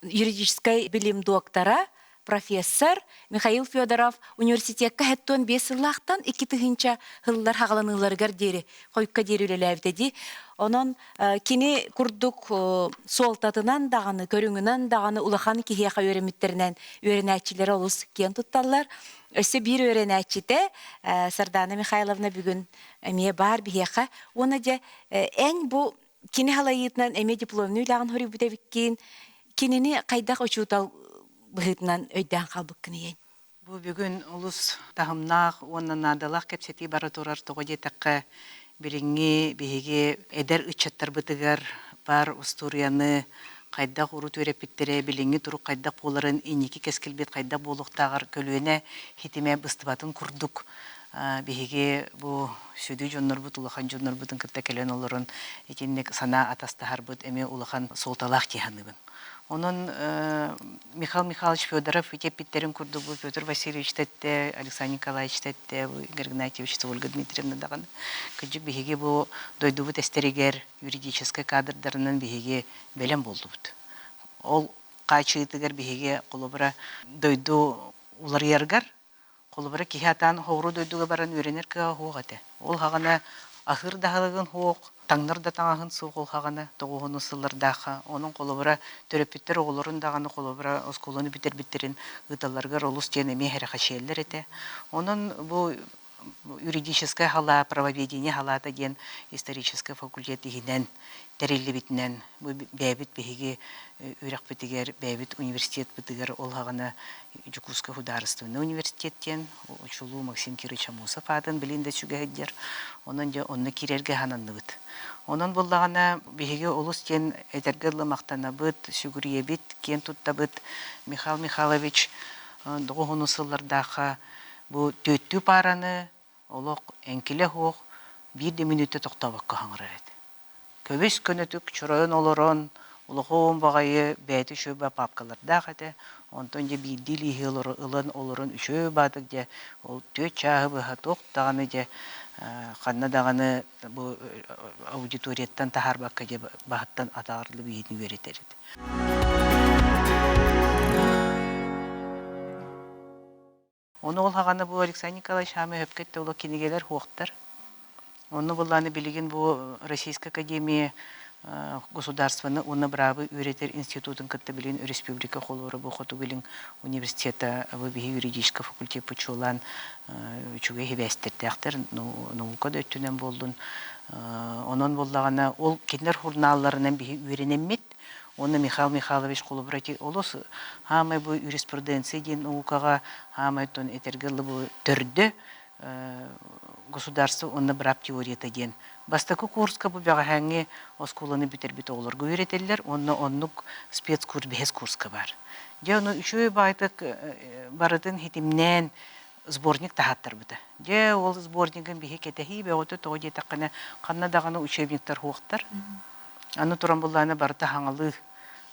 Юридическай билим доктора, профессор Михаил Федоров университекка 75 сыллаахтан 2000 сыллар хаҕаланыыларыгар диэри хойукка диэри үлэлээбитэ дии. Онон кини курдук суолтатынан даҕаны, көрүҥүнэн даҕаны улахан киһиэхэ үөрэммиттэринэн үөрэнээччилэрэ олус киэн тутталлар. Өссө биир үөрэнээччитэ Сардана Михайловна бүгүн эмиэ баар биһиэхэ. Уонна дьэ эн бу кини халайыытынан эмиэ дипломнай үлэҕин хоруйбут эбиккин. Кинини хайдах учуутал быһыытынан өйдөөн хаалбыккын ийэн? Бу бүгүн олус таһымнаах уонна наадалаах кэпсэтии бара турар. Тоҕо диэтэххэ, билиҥҥи биһиги эдэр ыччаттарбытыгар баар устуоруйаны хайдах урут үөрэппиттэрэ, билиҥҥи турук хайдах буоларын, инники кэскилбит хайдах буолуохтааҕар көлүөнэ хитимэ быстыбатын курдук биһиги бу сүдү дьоннорбут, улахан дьоннорбутун кытта кэлэн олорон итинник санаа атастаһарбыт эмиэ улахан суолталаах дии саныыбын. Онон Михаил Михайлович Федоров ити эппиттэрин курдук бу Петр Васильевич эттэ, Александр Николаевич эттэ, бу Игорь Игнатьевич, Ольга Дмитриевна даҕаны. Кырдьык биһиги бу дойдубут эстэригэр юридическай кадрдарынан биһиги бэлэм буоллубут. Ол хаачыытыгар биһиги холобура дойду уларыйарыгар Холобура, киһи атаан хоҕуруу дойдуга баран үөрэнэр кыаҕа суох этэ. Ол хаҕана аһыыр да аһылыгын суох, таҥнар да таҥаһын суох ол хаҕана тоҕуһуну сыллардаахха. Онон холобура, төрөппүттэр оҕолорун даҕаны холобура оскуоланы бүтэрбиттэрин ыыталларыгар олус диэн эмиэ сэрэхэчийэллэр этэ. Онон бу юридическай халаа, правоведение халаата диэн историческай факультет иһинэн тэриллибитинэн бу бэйэбит биһиги үөрэхпитигэр, бэйэбит университетпытыгар ол хаҕана Дьокуускай судаарыстыбаннай университет диэн учулуу Максим Кирович Аммосов аатын билин да сүгэһирдэр. Онон дьэ онно киирэргэ сананныбыт. Онон буоллаҕына биһиги олус диэн этэргэ дылы махтанабыт, сүгүрүйэбит, киэн туттабыт. Михаил Михайлович доҕоһуну сыллардаахха бу түөттүү паараны олох эҥкилэ суох биир да мүнүүтэ тохтообокко хаҥырар этэ. Көбүс көнөтүк чоройон олорон, улахан баҕайы бэйэтэ үчүгэй паапкалардаах этэ. Онтон дьэ биирдии илииһи ылан олорон үчүгэй баатык дьэ ол түөрт чааһы быһа туох даҕаны дьэ ханна даҕаны бу аудиторияттан таһаарбакка дьэ баһыттан атаҕарлыы биһигини үөрэтэр этэ. Ону ол хаҕана бу Александр Николаевич хаамай өпкө ол кинигэлэр хуохтар. Онну буллааны билигин бу Российская академия Государствоны уонна быраабы үөрэтэр институтун кытта билин республика холуора бу Хотугу Илин университета бу биһи юридическай факультет чуолаан үчүгэй хибээстэрдээхтэр наука да өттүнэн буоллун онон буоллаҕына ол кинилэр журналларынан биһи үөрэнэммит уонна Михаил Михайлович холобура ити олус хаамай бу юриспруденция диэн наукаҕа хаамай тон этэргэ дылы бу төрдө государство уонна быраап теорията диэн бастакы курска бу бэҕэһээҥҥи оскуоланы бүтэрбит оҕолорго үөрэтэллэр уонна оннук спецкурс бэһис курска баар. Дьэ ону үчүгэй баайтык барытын хитимнээн сборник таһааттарбыта. Дьэ ол сборнигын биһи кэтэһии бөҕөтө тоҕо диэтэххинэ ханна даҕаны учебниктар суохтар. Аны туран буллаана барыта хаҥалыы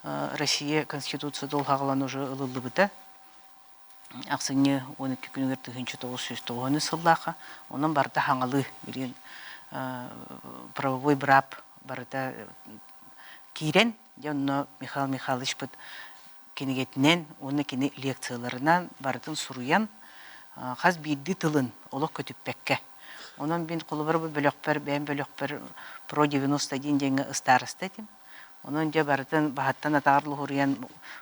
Россия Конституция долһаҕалан уже ылыллыбыта. Ахсынньы 12 күнүгэр 1990 сыллаахха онон барыта хаҥалыы билигин правовой быраап барыта киирэн дьэ онно Михаил Михайловичпыт кинигэтинэн уонна кини лекцияларынан барытын суруйан хас биирдии тылын олох көтүппэккэ онон мин холобура бу бөлөхпөр бэйэм бөлөхпөр про 91 диэҥҥэ ыстаарыста этим. Онон дьэ барытын баһыттан атаҕар луһуруйан,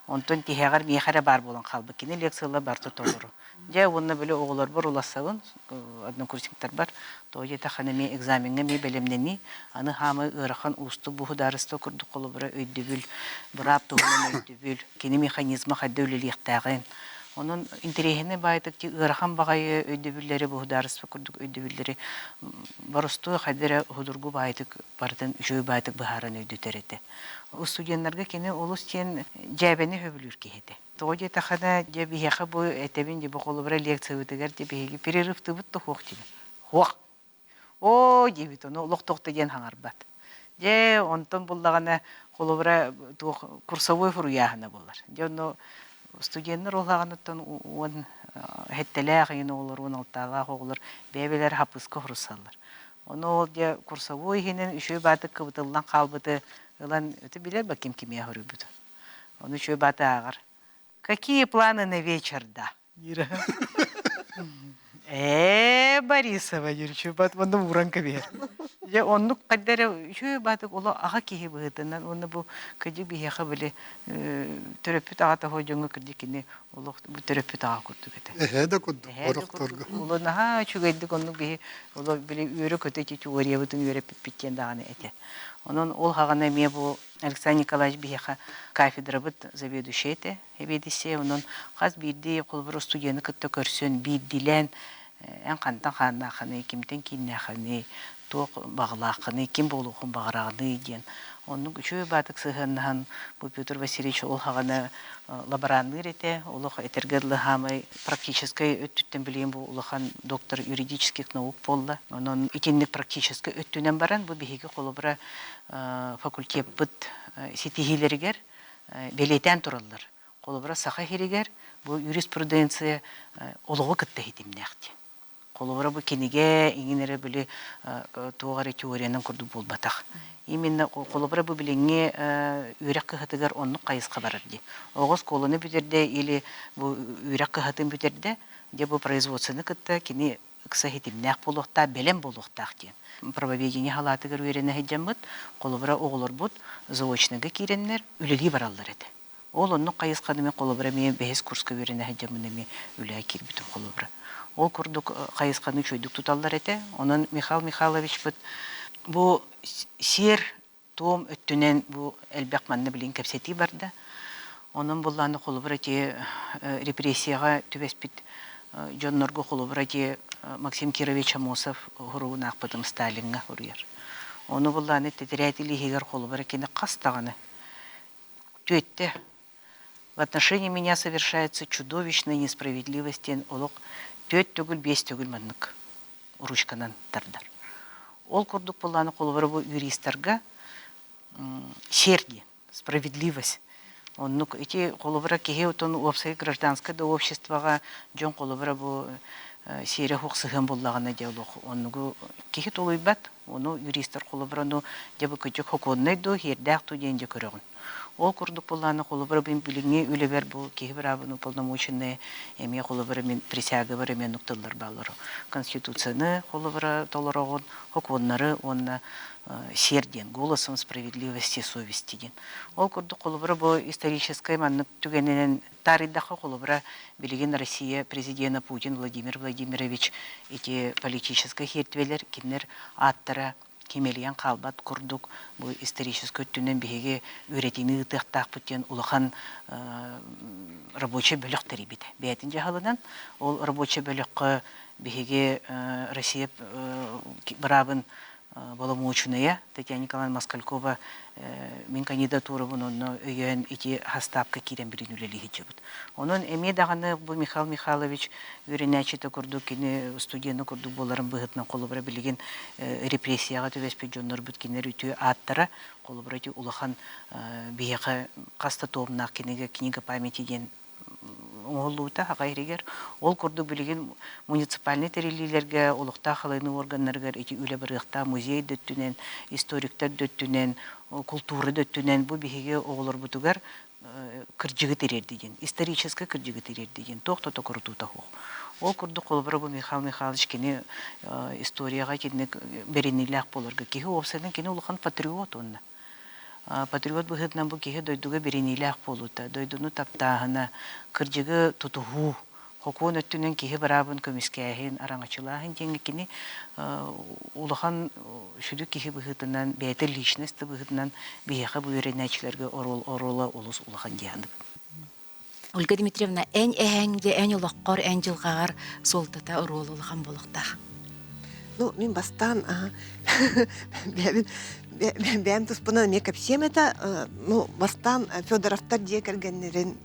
онтон тиһэҕэр миэхэ эрэ баар буолан хаалбыт. Кини лекциялар барыта толору. Дьэ уонна били оҕолорбор улассабын, однокурсниктарбар, тоҕо диэтэххинэ эмиэ экзамеҥҥа эмиэ бэлэмнэнии, аны хаамай ыарахан уустук государство курдук холобура өйдөбүл, быраап туһунан өйдөбүл, кини механизма хайда үлэлиэхтээҕин. Онон интэриэһинэй баайдык ыарахан баҕайы өйдөбүллэри, государство курдук өйдөбүллэри боростуой хайда эрэ судургу баайдык барытын үчүгэй баайдык быһааран өйдөтөр этэ. Студеннарга кини олус диэн дьээбэни сөбүлүүр киһи этэ. Тоҕо диэтэххинэ, дьэ биһиэхэ бу этэбин дьэ бу холобура лекциябытыгар дьэ биһиги перерывтыыбыт да суох диибин. Суох. Оо диэбит ону олохтоохто диэн хаҥарбат. Дьэ онтон буллаҕына холобура туох курсовой фуруйааһына буолар. Дьэ ону студеннар ол аҕыныттан уон сэттэлээх иһин оҕолор, 16-лаах оҕолор бэйэ-бэйэлэр хаппыыска хоруссаллар. Ону ол дьэ курсовой иһинэн үчүгэй баатык кыбытыллан хаалбыты ылан өтө билэр ба ким кимиэхэ хоруйбутун. Ону үчүгэй бааты ааҕар. Какие планы на вечер да? диир. Ээ, Борисова диир үчүгэй баат уонна ууран кэбиһэр. Дьэ оннук хайда эрэ үчүгэй баатык оло аҕа киһи быһыытынан уонна бу кырдьык биһиэхэ били төрөппүт аҕата хоһо дьоҥҥо кырдьык кини олох бу төрөппүт аҕа курдук этэ. Эһээ да курдук орохторго. Оло наһаа үчүгэйдик оннук биһи оло били үөрэ-көтө ити теориябытын үөрэппиппит диэн даҕаны этэ. Онон ол хаҕана эмиэ бу Александр Николаевич биһиэхэ кафедрабыт заведующай этэ, сэбиэдиссэйэ. Онон хас биирдии холобур студияны кытта көрсөн биирдиилээн эн хантан хааннааххыный, кимтэн кииннээххиний, туох баҕалааххыный, ким буолуоххун баҕараҕыный диэн оннук үчүгэй баатык сыһыаннаһан бу Петр Васильевич ол хаҕана лаборанныыр этэ, олох этэргэ дылы хаамай практическай өттүттэн билигин бу улахан доктор юридических наук буолла. Онон итинник практическай өттүнэн баран бу биһиги холобура факультеппыт ситиһиилэригэр бэлиэтээн тураллар. Холобура Саха сиригэр бу юриспруденция олоҕу кытта ситимнээх диэн. Холобура бу кинигэ иҥин эрэ били туох эрэ теориянан курдук буолбатах. Именно холобура бу билиҥҥи үөрэх кыһатыгар оннук хайысха барар дии. Оҕо оскуоланы бүтэрдэ или бу үөрэх кыһатын бүтэрдэ, дьэ бу производствоны кытта кини ыкса ситимнээх буолуохтаах, бэлэм буолуохтаах диэн. Правоведение халаатыгар үөрэнэ сылдьаммыт, холобура оҕолорбут заочныйга киирэннэр үлэлии бараллар этэ. Ол оннук хайысханы мин холобура эмиэ бэһис курска үөрэнэ сылдьаммын эмиэ үлэҕэ киирбитим холобура. Ол курдук хайысханы үчүгэйдик туталлар этэ. Онон Михаил Михайловичпыт бу сиэр туом өттүнэн бу элбэх манна билигин кэпсэтии барда. Онон буллааны холобура ити репрессияҕа түбэспит дьоннорго холобура ити Максим Кирович Амосов хоругун аахпытым Сталиҥҥа суруйар. Ону буллааны тэтэрээт илииһигэр холобура кини хас даҕаны Түөттэ, в отношении меня совершается чудовищная несправедливость диэн олох түөрт төгүл, биэс төгүл маннык ручканан тардар. Ол курдук буоллаҕына холобура бу юристарга сиэр диэн, справедливость. Оннук ити холобура киһи отон уопсай гражданскай да обществоҕа дьон холобура бу сиэрэ суох сыһыан буллаҕына дьэ олох оннугу киһи тулуйбат. Ону юристар холобура ну дьэ бу кырдьык сокуоннай дуу, сиэрдээх дуу диэн дьэ көрөҕүн. Ол курдук буоллаҕына, холобура, мин билиҥҥи үлэбэр бу киһи быраабын уполномоченнай эмиэ холобура мин присягабар эмиэ оннук тыллар бааллар. Конституцияны холобура толороҕун, сокуоннары уонна сиэр диэн, голосом справедливости совести диэн. Ол курдук холобура бу историческай маннык түгэнинэн таарыйдахха холобура билигин Россия президена Путин Владимир Владимирович ити политическай сиэртибэлэр кинилэр ааттара кимэлийэн хаалбат курдук бу историческай өттүнэн биһиги үөрэтиини ыытыахтаахпыт диэн улахан рабочай бөлөх тэрийбитэ. Бэйэтин дьаһалынан ол рабочай бөлөххө биһиги Россия быраабын боломуочунайа Татьяна Николаевна Москалькова мин кандидатурабын онно өйөөн ити хастаапка киирэн билин үлэлии сылдьыбыт. Онон эмиэ даҕаны бу Михаил Михайлович үөрэнээччитэ курдук кини студена курдук буоларын быһыытынан холобура билигин репрессияҕа түбэспит дьоннорбут кинилэр үтүө ааттара холобура ити улахан биһиэхэ хас да туомнаах кинигэ книга памяти диэн оҥоһуллубута аҕа иһигэр. Ол курдук билигин муниципальнай тэриллиилэргэ, олохтоох халыйыныы органнарыгар ити үлэ барыахтаах музей да өттүнэн, историктар да өттүнэн, култуура да өттүнэн бу биһиги оҕолорбутугар кырдьыгы тириэрдии диэн, историческай кырдьыгы тириэрдии диэн туох да токурутуута суох. Ол курдук холобура бу Михаил Михайлович кини историяҕа итинник бэриниилээх буоларга киһи уопсайынан кини улахан патриот уонна Патриот быһыытынан бу киһи дойдуга бэриниилээх буолуута, дойдуну таптааһына, кырдьыгы тутуһуу, сокуон өттүнэн киһи быраабын көмүскээһин, араҥаччылааһын диэҥҥэ кини улахан сүдү киһи быһыытынан, бэйэтэ личность да быһыытынан биһиэхэ бу үөрэнээччилэргэ оруола олус улахан дии саныыбын. Ольга Дмитриевна, эн эһэҥ де эн олоххор, эн дьылҕаҕар суолтата оруола улахан буолуохтаах. Ну, мин бастаан бэйэбин бэйэм туспунан эмиэ кэпсиэм этэ. Ну, бастаан Федоровтар дьиэ кэргэннэрин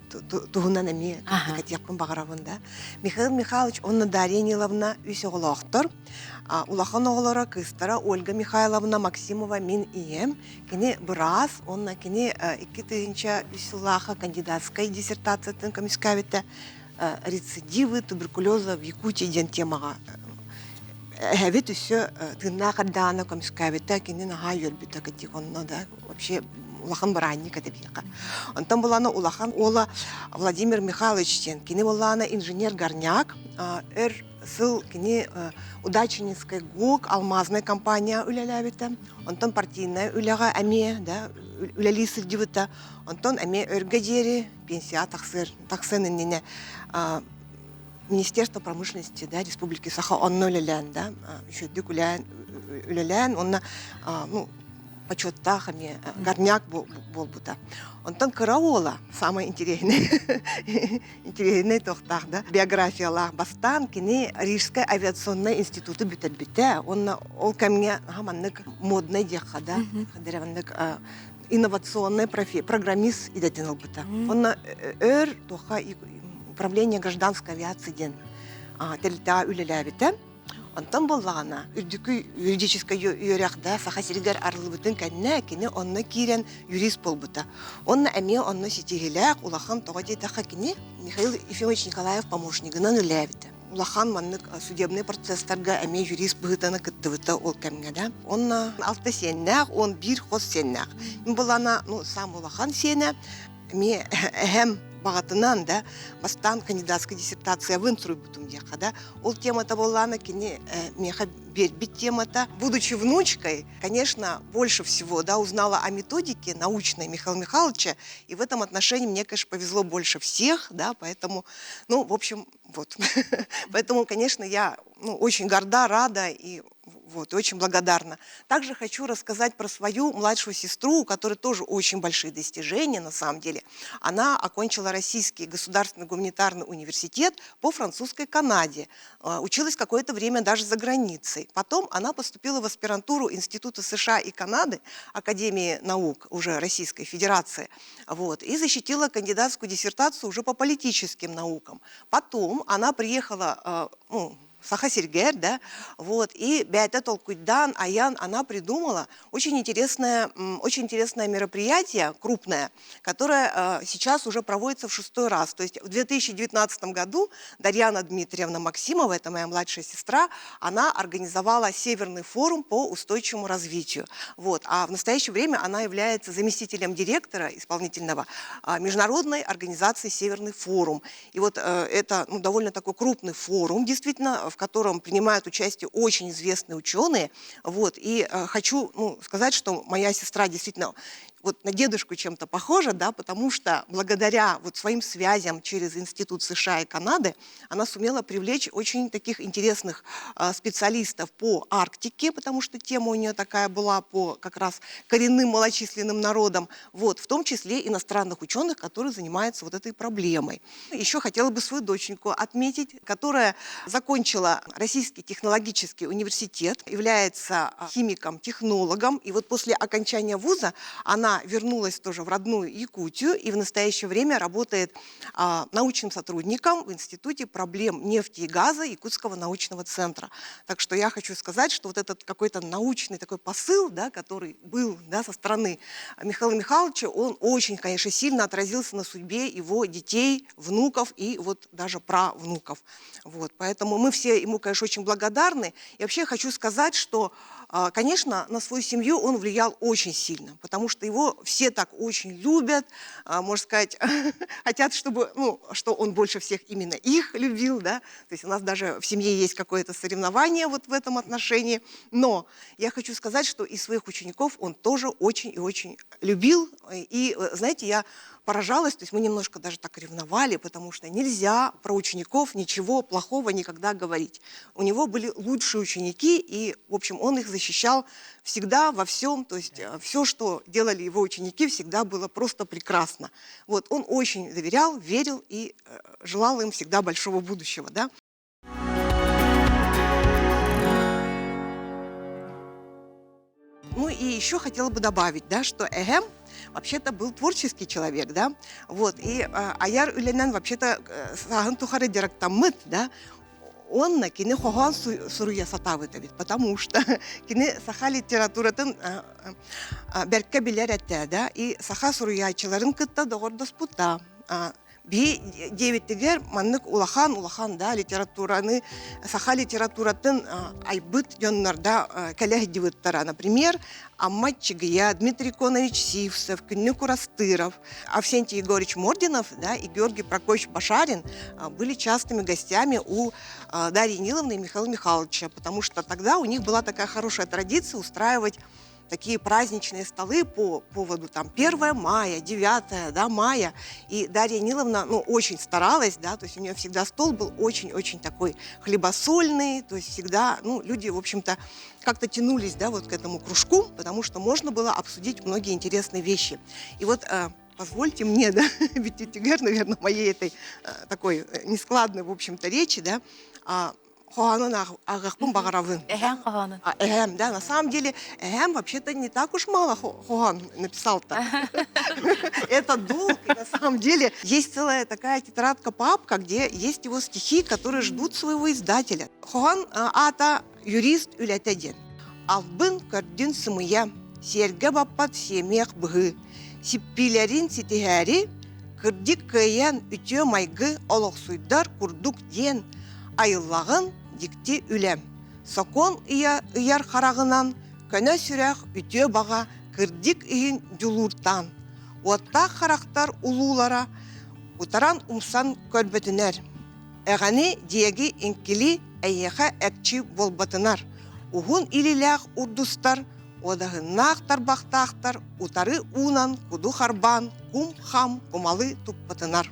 туһунан эмиэ кэтиэхпин баҕарабын да. Михаил Михайлович уонна Дарья Ниловна үс оҕолоохтор. Улахан оҕолоро кыыстара Ольга Михайловна Максимова мин ийэм. Кини быраас уонна кини 2003 сыллаахха кандидатскай диссертациятын көмүскээбитэ рецидивы туберкулеза в Якутии диэн темаҕа эһэбит өссө тыыннаах эрдэҕинэ көмүскээбитэ кини наһаа үөрбүтэ кытик онно да вообще улахан быраанньык этэ биһиэхэ. Онтон булана улахан уола Владимир Михайлович диэн кини буоллаҕына инженер-горняк өр сыл кини Удачнинскай ГУК алмазная компания үлэлээбитэ. Онтон партийнай үлэҕэ эмиэ да үлэлии сылдьыбыта. Онтон эмиэ өргө диэри пенсияҕа тахсыр, тахсыан иннинэ Министерство промышленности да, Республики Саха онно үлэлээн да, үчүгэйдик үлэлээн, уонна ну, почеттаах эмиэ горняк буолбута. Онтон кыра уола, самый интересный, интэриэһинэй туохтаах да биографиялаах бастаан кини Рижскай авиационнай институту бүтэрбитэ уонна ол кэмҥэ маннык моднай диэххэ да маннык инновационный программист идэтин ылбыта. Онно өр туохха управление гражданской авиации диэн тэрилтэҕэ үлэлээбитэ. Онтон буоллаҕына, үрдүкү юридическай үөрэх да Саха сиригэр арыллыбытын кэннэ кини онно киирэн юрист буолбута. Уонна эмиэ онно ситиһиилээх улахан тоҕо диэтэххэ кини Михаил Ефимович Николаев помощнигынан үлэлээбитэ. Улахан маннык судебнай процесстарга эмиэ юрист быһыытынан кыттыбыта ол кэмҥэ да. Онно алта сиэннээх, 11 хос сиэннээх. Мин булана, ну, саам улахан сиэнэ эмиэ эһэм баҕатынан да бастаан кандидатскай диссертациябын суруйбутум диэххэ да ол темата буоллаҕына кини миэхэ биэрбит темата будучи внучкой конечно больше всего да узнала о методике научной Михаила Михайловича и в этом отношении мне конечно повезло больше всех да поэтому ну в общем вот поэтому конечно я ну, очень горда рада и вот, очень благодарна. Также хочу рассказать про свою младшую сестру, у которой тоже очень большие достижения на самом деле. Она окончила Российский государственный гуманитарный университет по французской Канаде. Училась какое-то время даже за границей. Потом она поступила в аспирантуру Института США и Канады, Академии наук уже Российской Федерации, вот, и защитила кандидатскую диссертацию уже по политическим наукам. Потом она приехала, ну, Саха сиргэр, да, вот, и бэйэтэ толкуйдаан, айан, она придумала очень интересное мероприятие, крупное, которое сейчас уже проводится в шестой раз. То есть в 2019 году Дарьяна Дмитриевна Максимова, это моя младшая сестра, она организовала Северный форум по устойчивому развитию. Вот. А в настоящее время она является заместителем директора исполнительного международной организации «Северный форум». И вот это ну, довольно такой крупный форум, действительно, в котором принимают участие очень известные ученые. Вот. И хочу ну, сказать, что моя сестра действительно вот на дедушку чем-то похожа, да, потому что благодаря вот своим связям через Институт США и Канады она сумела привлечь очень таких интересных специалистов по Арктике, потому что тема у нее такая была по как раз коренным малочисленным народам, вот, в том числе иностранных ученых, которые занимаются вот этой проблемой. Еще хотела бы свою доченьку отметить, которая закончила Российский технологический университет, является химиком-технологом, и вот после окончания вуза она вернулась тоже в родную Якутию и в настоящее время работает научным сотрудником в Институте проблем нефти и газа Якутского научного центра. Так что я хочу сказать, что вот этот какой-то научный такой посыл, да, который был да, со стороны Михаила Михайловича, он очень, конечно, сильно отразился на судьбе его детей, внуков и вот даже правнуков. Вот, поэтому мы все ему, конечно, очень благодарны. И вообще хочу сказать, что, конечно, на свою семью он влиял очень сильно, потому что его все так очень любят, можно сказать, хотят, чтобы, ну, что он больше всех именно их любил, да, то есть у нас даже в семье есть какое-то соревнование вот в этом отношении, но я хочу сказать, что и своих учеников он тоже очень и очень любил, и, знаете, я поражалась, то есть мы немножко даже так ревновали, потому что нельзя про учеников ничего плохого никогда говорить. У него были лучшие ученики, и, в общем, он их защищал всегда во всем, то есть все, что делали его ученики, всегда было просто прекрасно. Вот, он очень доверял, верил и желал им всегда большого будущего, да. Ну и еще хотела бы добавить, да, что эһэм вообще-то был творческий человек, да, вот, и айар үлэнэн вообще-то сааһын тухары дьарыктаммыт, да, он кини хоһоон суруйа сатаабыт эбит, потому что кини саха литературатын бэркэ билэр этэ, да, и саха суруйааччыларын кытта доҕордоспута. Би диэбиттигэр маннык улахан улахан да литератураны саха литературатын айбыт дьоннорда кэлэ сылдьыбыттара. Например, Амма Чыгыя, Дмитрий Конович Сивцев, Күннүк Урастыров, Авсентий Егорович Мординов да, и Георгий Прокофьевич Башарин были частыми гостями у Дарьи Ниловны и Михаила Михайловича, потому что тогда у них была такая хорошая традиция устраивать такие праздничные столы по поводу там 1 мая, 9 да, мая. И Дарья Ниловна ну, очень старалась, да, то есть у нее всегда стол был очень-очень такой хлебосольный, то есть всегда, ну, люди, в общем-то, как-то тянулись, да, вот к этому кружку, потому что можно было обсудить многие интересные вещи. И вот позвольте мне, да, ведь тигер, наверное, моей этой такой нескладной, в общем-то, речи, да, хоһоонун ааҕыахпын баҕарабын. Эһэҥ хоһоонун. Эһэм, да, на самом деле, эһэм вообще-то не так уж мало хоһоон написал-то. Это долг, и на самом деле есть целая такая тетрадка-папка, где есть его стихи, которые ждут своего издателя. Хоһоон аата юрист үлэтэ диэн. Албын көрдүн сымыйа, сиэргэ баппат сиэмэх быһыы, сиппиилэрин ситиһээри, кырдьык кыайан үтүө майгы олохсуйдар курдук диэн айыллаҕын дьикти үлэм. Сокуон ыйар хараҕынан көнө сүрэх үтүө баҕа кырдьык иһин дьулууртаан, уоттаах харахтар улуулара утаран умсан көрбөтүнэр. Эҕэни диэги иҥкили эйиэхэ экчи буолбатынар. Уһун илилээх урдустар, уодаһыннаах тарбахтаахтар утары уунан куду харбаан кум-хам кумалы туппатынар.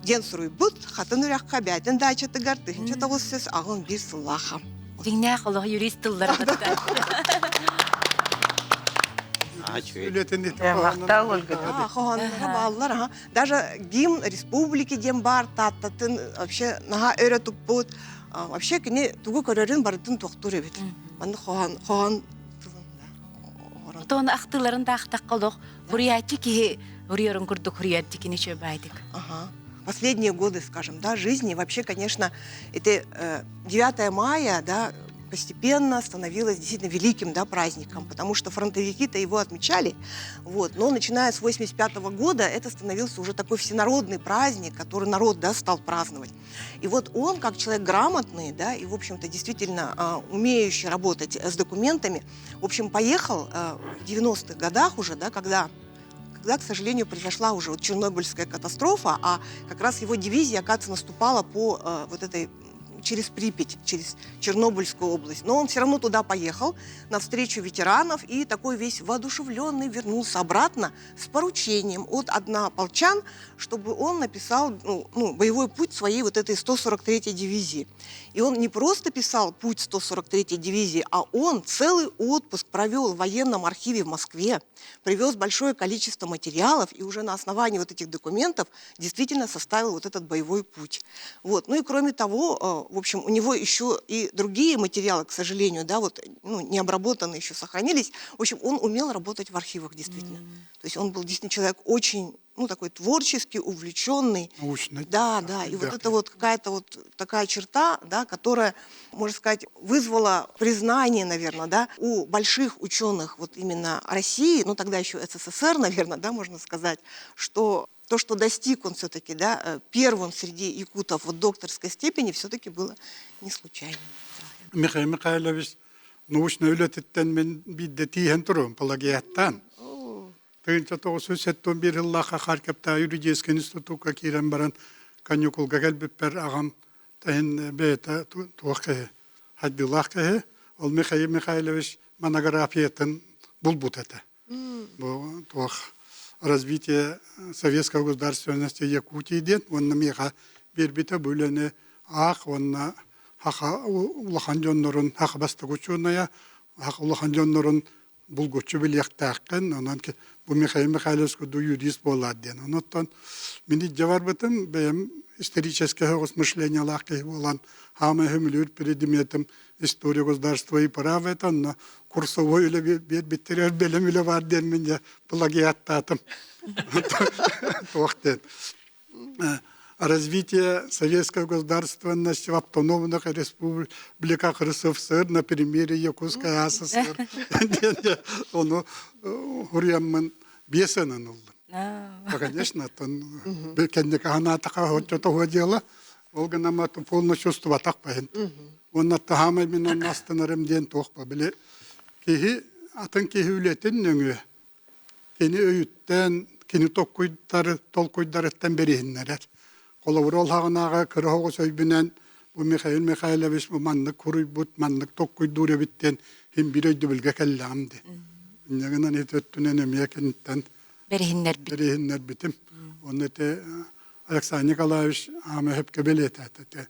Диэн суруйбут Хатын үрэххэ бээтин даачатыгар 1981 сыллааха. Дьиҥнээх олох юрист тыллара батта. Үлэтин Махтал Ольга. Хоһоонноро бааллар, аха. Даже гимн республики диэн баар Тааттатын вообще наһаа өрө туппут. Вообще кини тугу көрөрүн барытын туохтуур эбит. Манна хоһоон хоһоон тылын да Отон ахтыыларын да ахтахха олох хуруйааччы киһи хуруйарын курдук хуруйар кини үчүгэй баайдык. Аха. последние годы, скажем, да, жизни. Вообще, конечно, это 9 мая, да, постепенно становилось действительно великим, да, праздником, потому что фронтовики-то его отмечали, вот, но начиная с 85 года это становился уже такой всенародный праздник, который народ, да, стал праздновать. И вот он, как человек грамотный, да, и, в общем-то, действительно умеющий работать с документами, в общем, поехал в 90-х годах уже, да, когда, к сожалению, произошла уже вот Чернобыльская катастрофа, а как раз его дивизия, оказывается, наступала по вот этой через Припять, через Чернобыльскую область. Но он все равно туда поехал, навстречу ветеранов, и такой весь воодушевленный вернулся обратно с поручением от однополчан, чтобы он написал ну, боевой путь своей вот этой 143-й дивизии. И он не просто писал путь 143-й дивизии, а он целый отпуск провел в военном архиве в Москве, привез большое количество материалов и уже на основании вот этих документов действительно составил вот этот боевой путь. Вот. Ну и кроме того, в общем, у него еще и другие материалы, к сожалению, да, вот, ну, не обработанные еще сохранились. В общем, он умел работать в архивах действительно. То есть он был действительно человек очень, ну, такой творческий, увлеченный. Научный. Да, да. И вот это вот какая-то вот такая черта, да, которая, можно сказать, вызвала признание, наверное, да, у больших ученых вот именно России, ну, тогда еще СССР, наверное, да, можно сказать, что то, что достиг он все-таки, да, первым среди якутов вот докторской степени, все-таки было не случайно. Да. Михаил Михайлович научный үлэтиттэн мин биирдэ тииһэн турабын плагиаттаан. 1971 сыллаахха Харьковтааҕы юридическай институкка киирэн баран каникулга кэлбиппэр аҕам таһын бэйэтэ туох киһи хайдыылаах киһи ол Михаил Михайлович монографиятын булбут этэ. Бу туох развитие советской государственности Якутии диэн уонна миэхэ биэрбитэ бу үлэни аах уонна хаха улахан дьоннорун хаха бастакы учуонайа хаха улахан дьоннорун булгуччу билиэхтээххин онон бу Михаил Михайлович курдук юрист буолаар диэн онуттан мин илдьэ барбытым бэйэм историческай соҕус мышлениелаах киһи буолан хаамай хөмүлүүр предметим история государства и права это онно курсовой үлэ биэрбиттэригэр бэлэм үлэ баар диэммин дьэ плагиаттаатым туох диэн развитие советской государственности в автономных республиках РСФСР на примере Якутской АССР диэн ону хуруйаммын биэс ынан ыллым. Конечно, кэнники ханаатаха оччото дела ол гынан полно чувствоватах баһын. Уонна таһаамай мин онно астынарым диэн туох ба били киһи атын киһи үлэтин нөҥүө кини өйүттэн кини толкуйдары толкуйдарыттан бэриһиннэрэр. Холобур ол хаҕынааҕы кыра оҕус өйбүнэн бу Михаил Михайлович бу маннык хуруйбут, маннык толкуйдуур эбит диэн иһин биир өйдөбүлгэ кэллэҕим дии. Инньэ гынан ити өттүнэн эмиэ киниттэн Бэриһиннэрбит. бэриһиннэрбитим. Онно ити Александр Николаевич аама сөпкө бэлиэтээтэ. Ити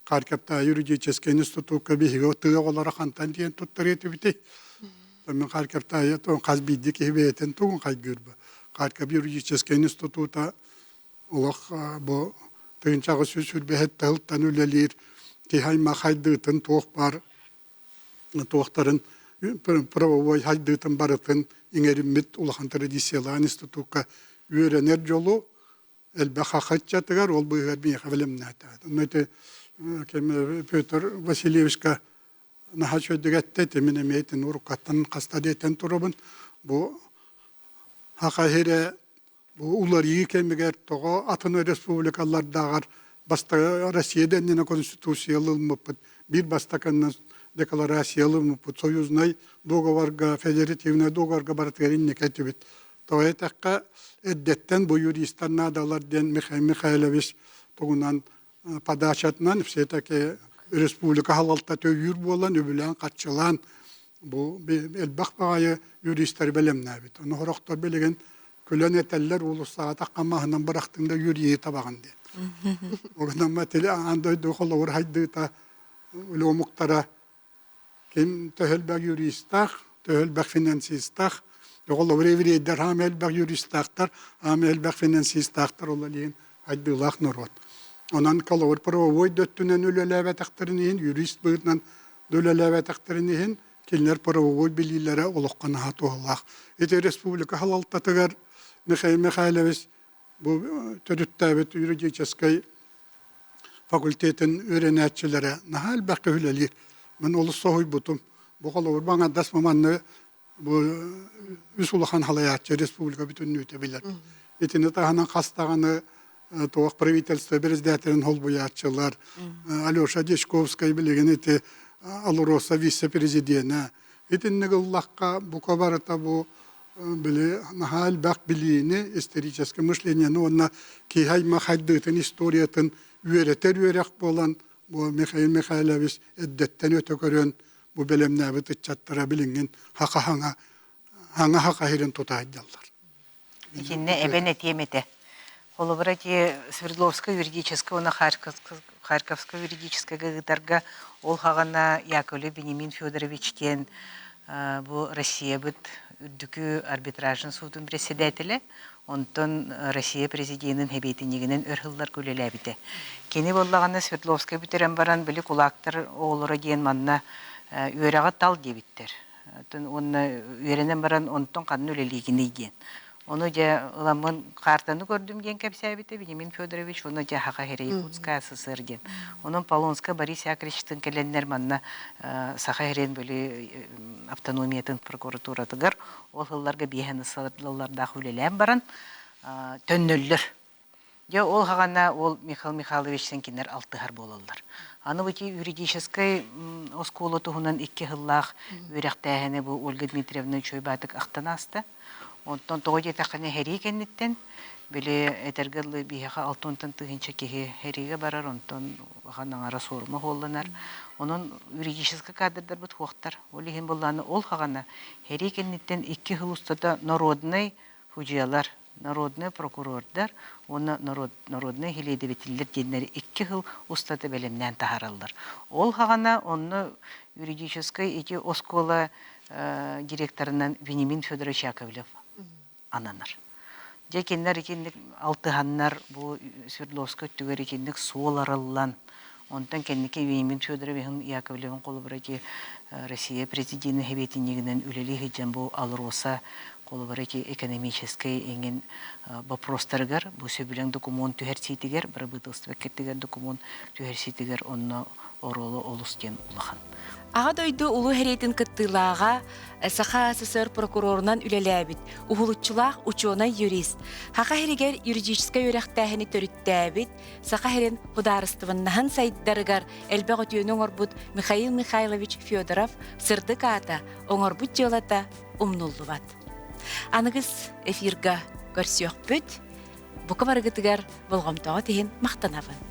Харьковтааҕы юридическай институкка биһиги тыа оҕолоро хантан диэн туттарыа этибитий? Мин Харьковтааҕы хас биирдии киһи бэйэтин тугун хайгыырба. Харьков юридическай института олох бу 1827 сылтан үлэлиир киһи аймах хайдыытын туох баар туохтарын правовой хайдыытын барытын иҥэриммит улахан традициялаах институкка үөрэнэр дьолу элбэх хахаччатыгар ол быыһыгар миэхэ бэлэмнээтэ. Онно ити Петр Васильевичка наһаа үчүгэйдик эттэ, ити мин эмиэ итини уруккаттан хаста диэтэн турабын. Бу Саха сирэ бу уларыйыы кэмигэр тоҕо атын республикалардааҕар бастакы Россия дэннинэ конституция ылыммыппыт, биир бастакыннан декларация ылыммыппыт, союзнай договорга, федеративнай договорга барытыгар инники этибит. Тоҕо этэххэ, эрдэттэн бу юристар наадалар диэн Михаил Михайлович тугунан подачатынан все-таки республика халалтата өйүүр буолан, үбүлээн-харчылаан бу элбэх баҕайы юристары бэлэмнээбит. Ону сорохтор билигин күлэн этэллэр уулуссаҕа таххамаһынан бырахтыҥ да юриһи табаҕын диэн. Ол тили аан дойду холобур хайдыыта үлэ омуктара Ким төһө элбэх юристаах, төһө элбэх финансистаах, оҕолор еврейдэр аам элбэх юристаахтар, аам элбэх финансистаахтар ол иһин айдыылаах норуот. Онон холобур правовой да өттүнэн үлэлээбэтэхтэрин иһин, юрист быһыытынан да үлэлээбэтэхтэрин иһин, кинилэр правовой билиилэрэ олоххо наһаа туһалаах. Ити республика салалтатыгар Михаил Михайлович Бу төрүттээбит юридическай факультетын үөрэнээччилэрэ наһаа элбэххэ үлэлиир. Мин олус соһуйбутум. Бу холобур баҥардас манны бу үс улахан халайааччы республика бүтүннүүтэ билэр. Итини таһынан хас даҕаны туох правительство президентерин холбуйааччылар Алеша Дьячковскай билигин ити Алроса вице-президенэ. Итинник ыллахха бука барыта бу били наһаа элбэх билиини, историческое мышлениены уонна киһи аймах хайдыытын историятын үөрэтэр үөрэх буолан бу Михаил Михайлович эрдэттэн өтө көрөн бу бэлэмнээбит ыччаттара билиҥҥин хаха хаҥа хаҥа хаха сирин тута сылдьаллар. Итиннэ эбэн этиэм этэ. Холобура ити Свердловскай юридическай уонна Харьковскай юридическайга ыытарга ол хаҕана Яковлев Бенемин Федорович диэн бу Россиябыт үрдүкү арбитражын суутун председателэ, онтон Россия президенин сэбиэтинньигинэн өр сылларга үлэлээбитэ. Кини буоллаҕына Свердловскай бүтэрэн баран били кулаактар оҕолоро диэн манна үөрэҕи тал диэбиттэр. Уонна үөрэнэн баран онтон ханна үлэлиигиний диэн. Ону дьэ ыламмын картаны көрдүм диэн кэпсээбитэ Вениамин Федорович уонна дьэ Саха сирэ Якутская ССР диэн. Онон Полонскай Борис Яковлевичтыын кэлэннэр манна Саха сирин били автономиятын прокуратуратыгар ол сылларга биэһэн сыллардаах үлэлээн баран төннөллөр. Дьэ ол хаҕана ол Михаил Михайловичтан кинилэр алтыһар буолаллар. Аны бу юридическай оскуола туһунан икки сыллаах үөрэхтээһини бу Ольга Дмитриевна үчүгэй баатык ахтан ааста. Онтон тоҕо диэтэххинэ сэрии кэнниттэн били этэргэ дылы биһиэхэ алтыонтан тыһыынча киһи сэриигэ барар, онтон улахан аҥара суорума суолланар. Онон юридическай кадрдарбыт суохтар. Ол иһин былааны ол хаҕана сэрии кэнниттэн икки сыл устата народнай судьуйалар, народнай прокурордар уонна народнай силиэдэбэтиллэр диэннэри икки сыл устата бэлэмнээн таһаараллар. Ол хаҕана онно юридическай ити оскуола директорынан Вениамин Федорович Яковлев ананар. Дьэ кинилэр итинник алтыһаннар бу Свердловскай өттүгэр итинник суол арыллан, онтон кэнники Вениамин Федоровиһын Яковлевын холобура ити Россия президенин сэбиэтинньигинэн үлэлии сылдьан бу АЛРОСА холобура ити экономическай эҥин боппуруостарыгар бу сөбүлэҥ докумуон түһэрсиитигэр, бырабыыталыстыба кэттигэр докумуон түһэрсиитигэр онно оруола олус диэн улахан. Аҕа дойду улуу сэриитин кыттыылааҕа, Саха СССР прокурорунан үлэлээбит, уһулуччулаах учуонай-юрист, Саха сиригэр юридическай үөрэхтээһини төрүттээбит, Саха сирин судаарыстыбаннаһын сайдарыгар элбэх үтүөнү оҥорбут Михаил Михайлович Федоров сырдык аата, оҥорбут дьыалата умнуллубат. Аныгыс эфирга көрсүөхпүт. Бука барыгытыгар болҕомтоҕут иһин махтанабын.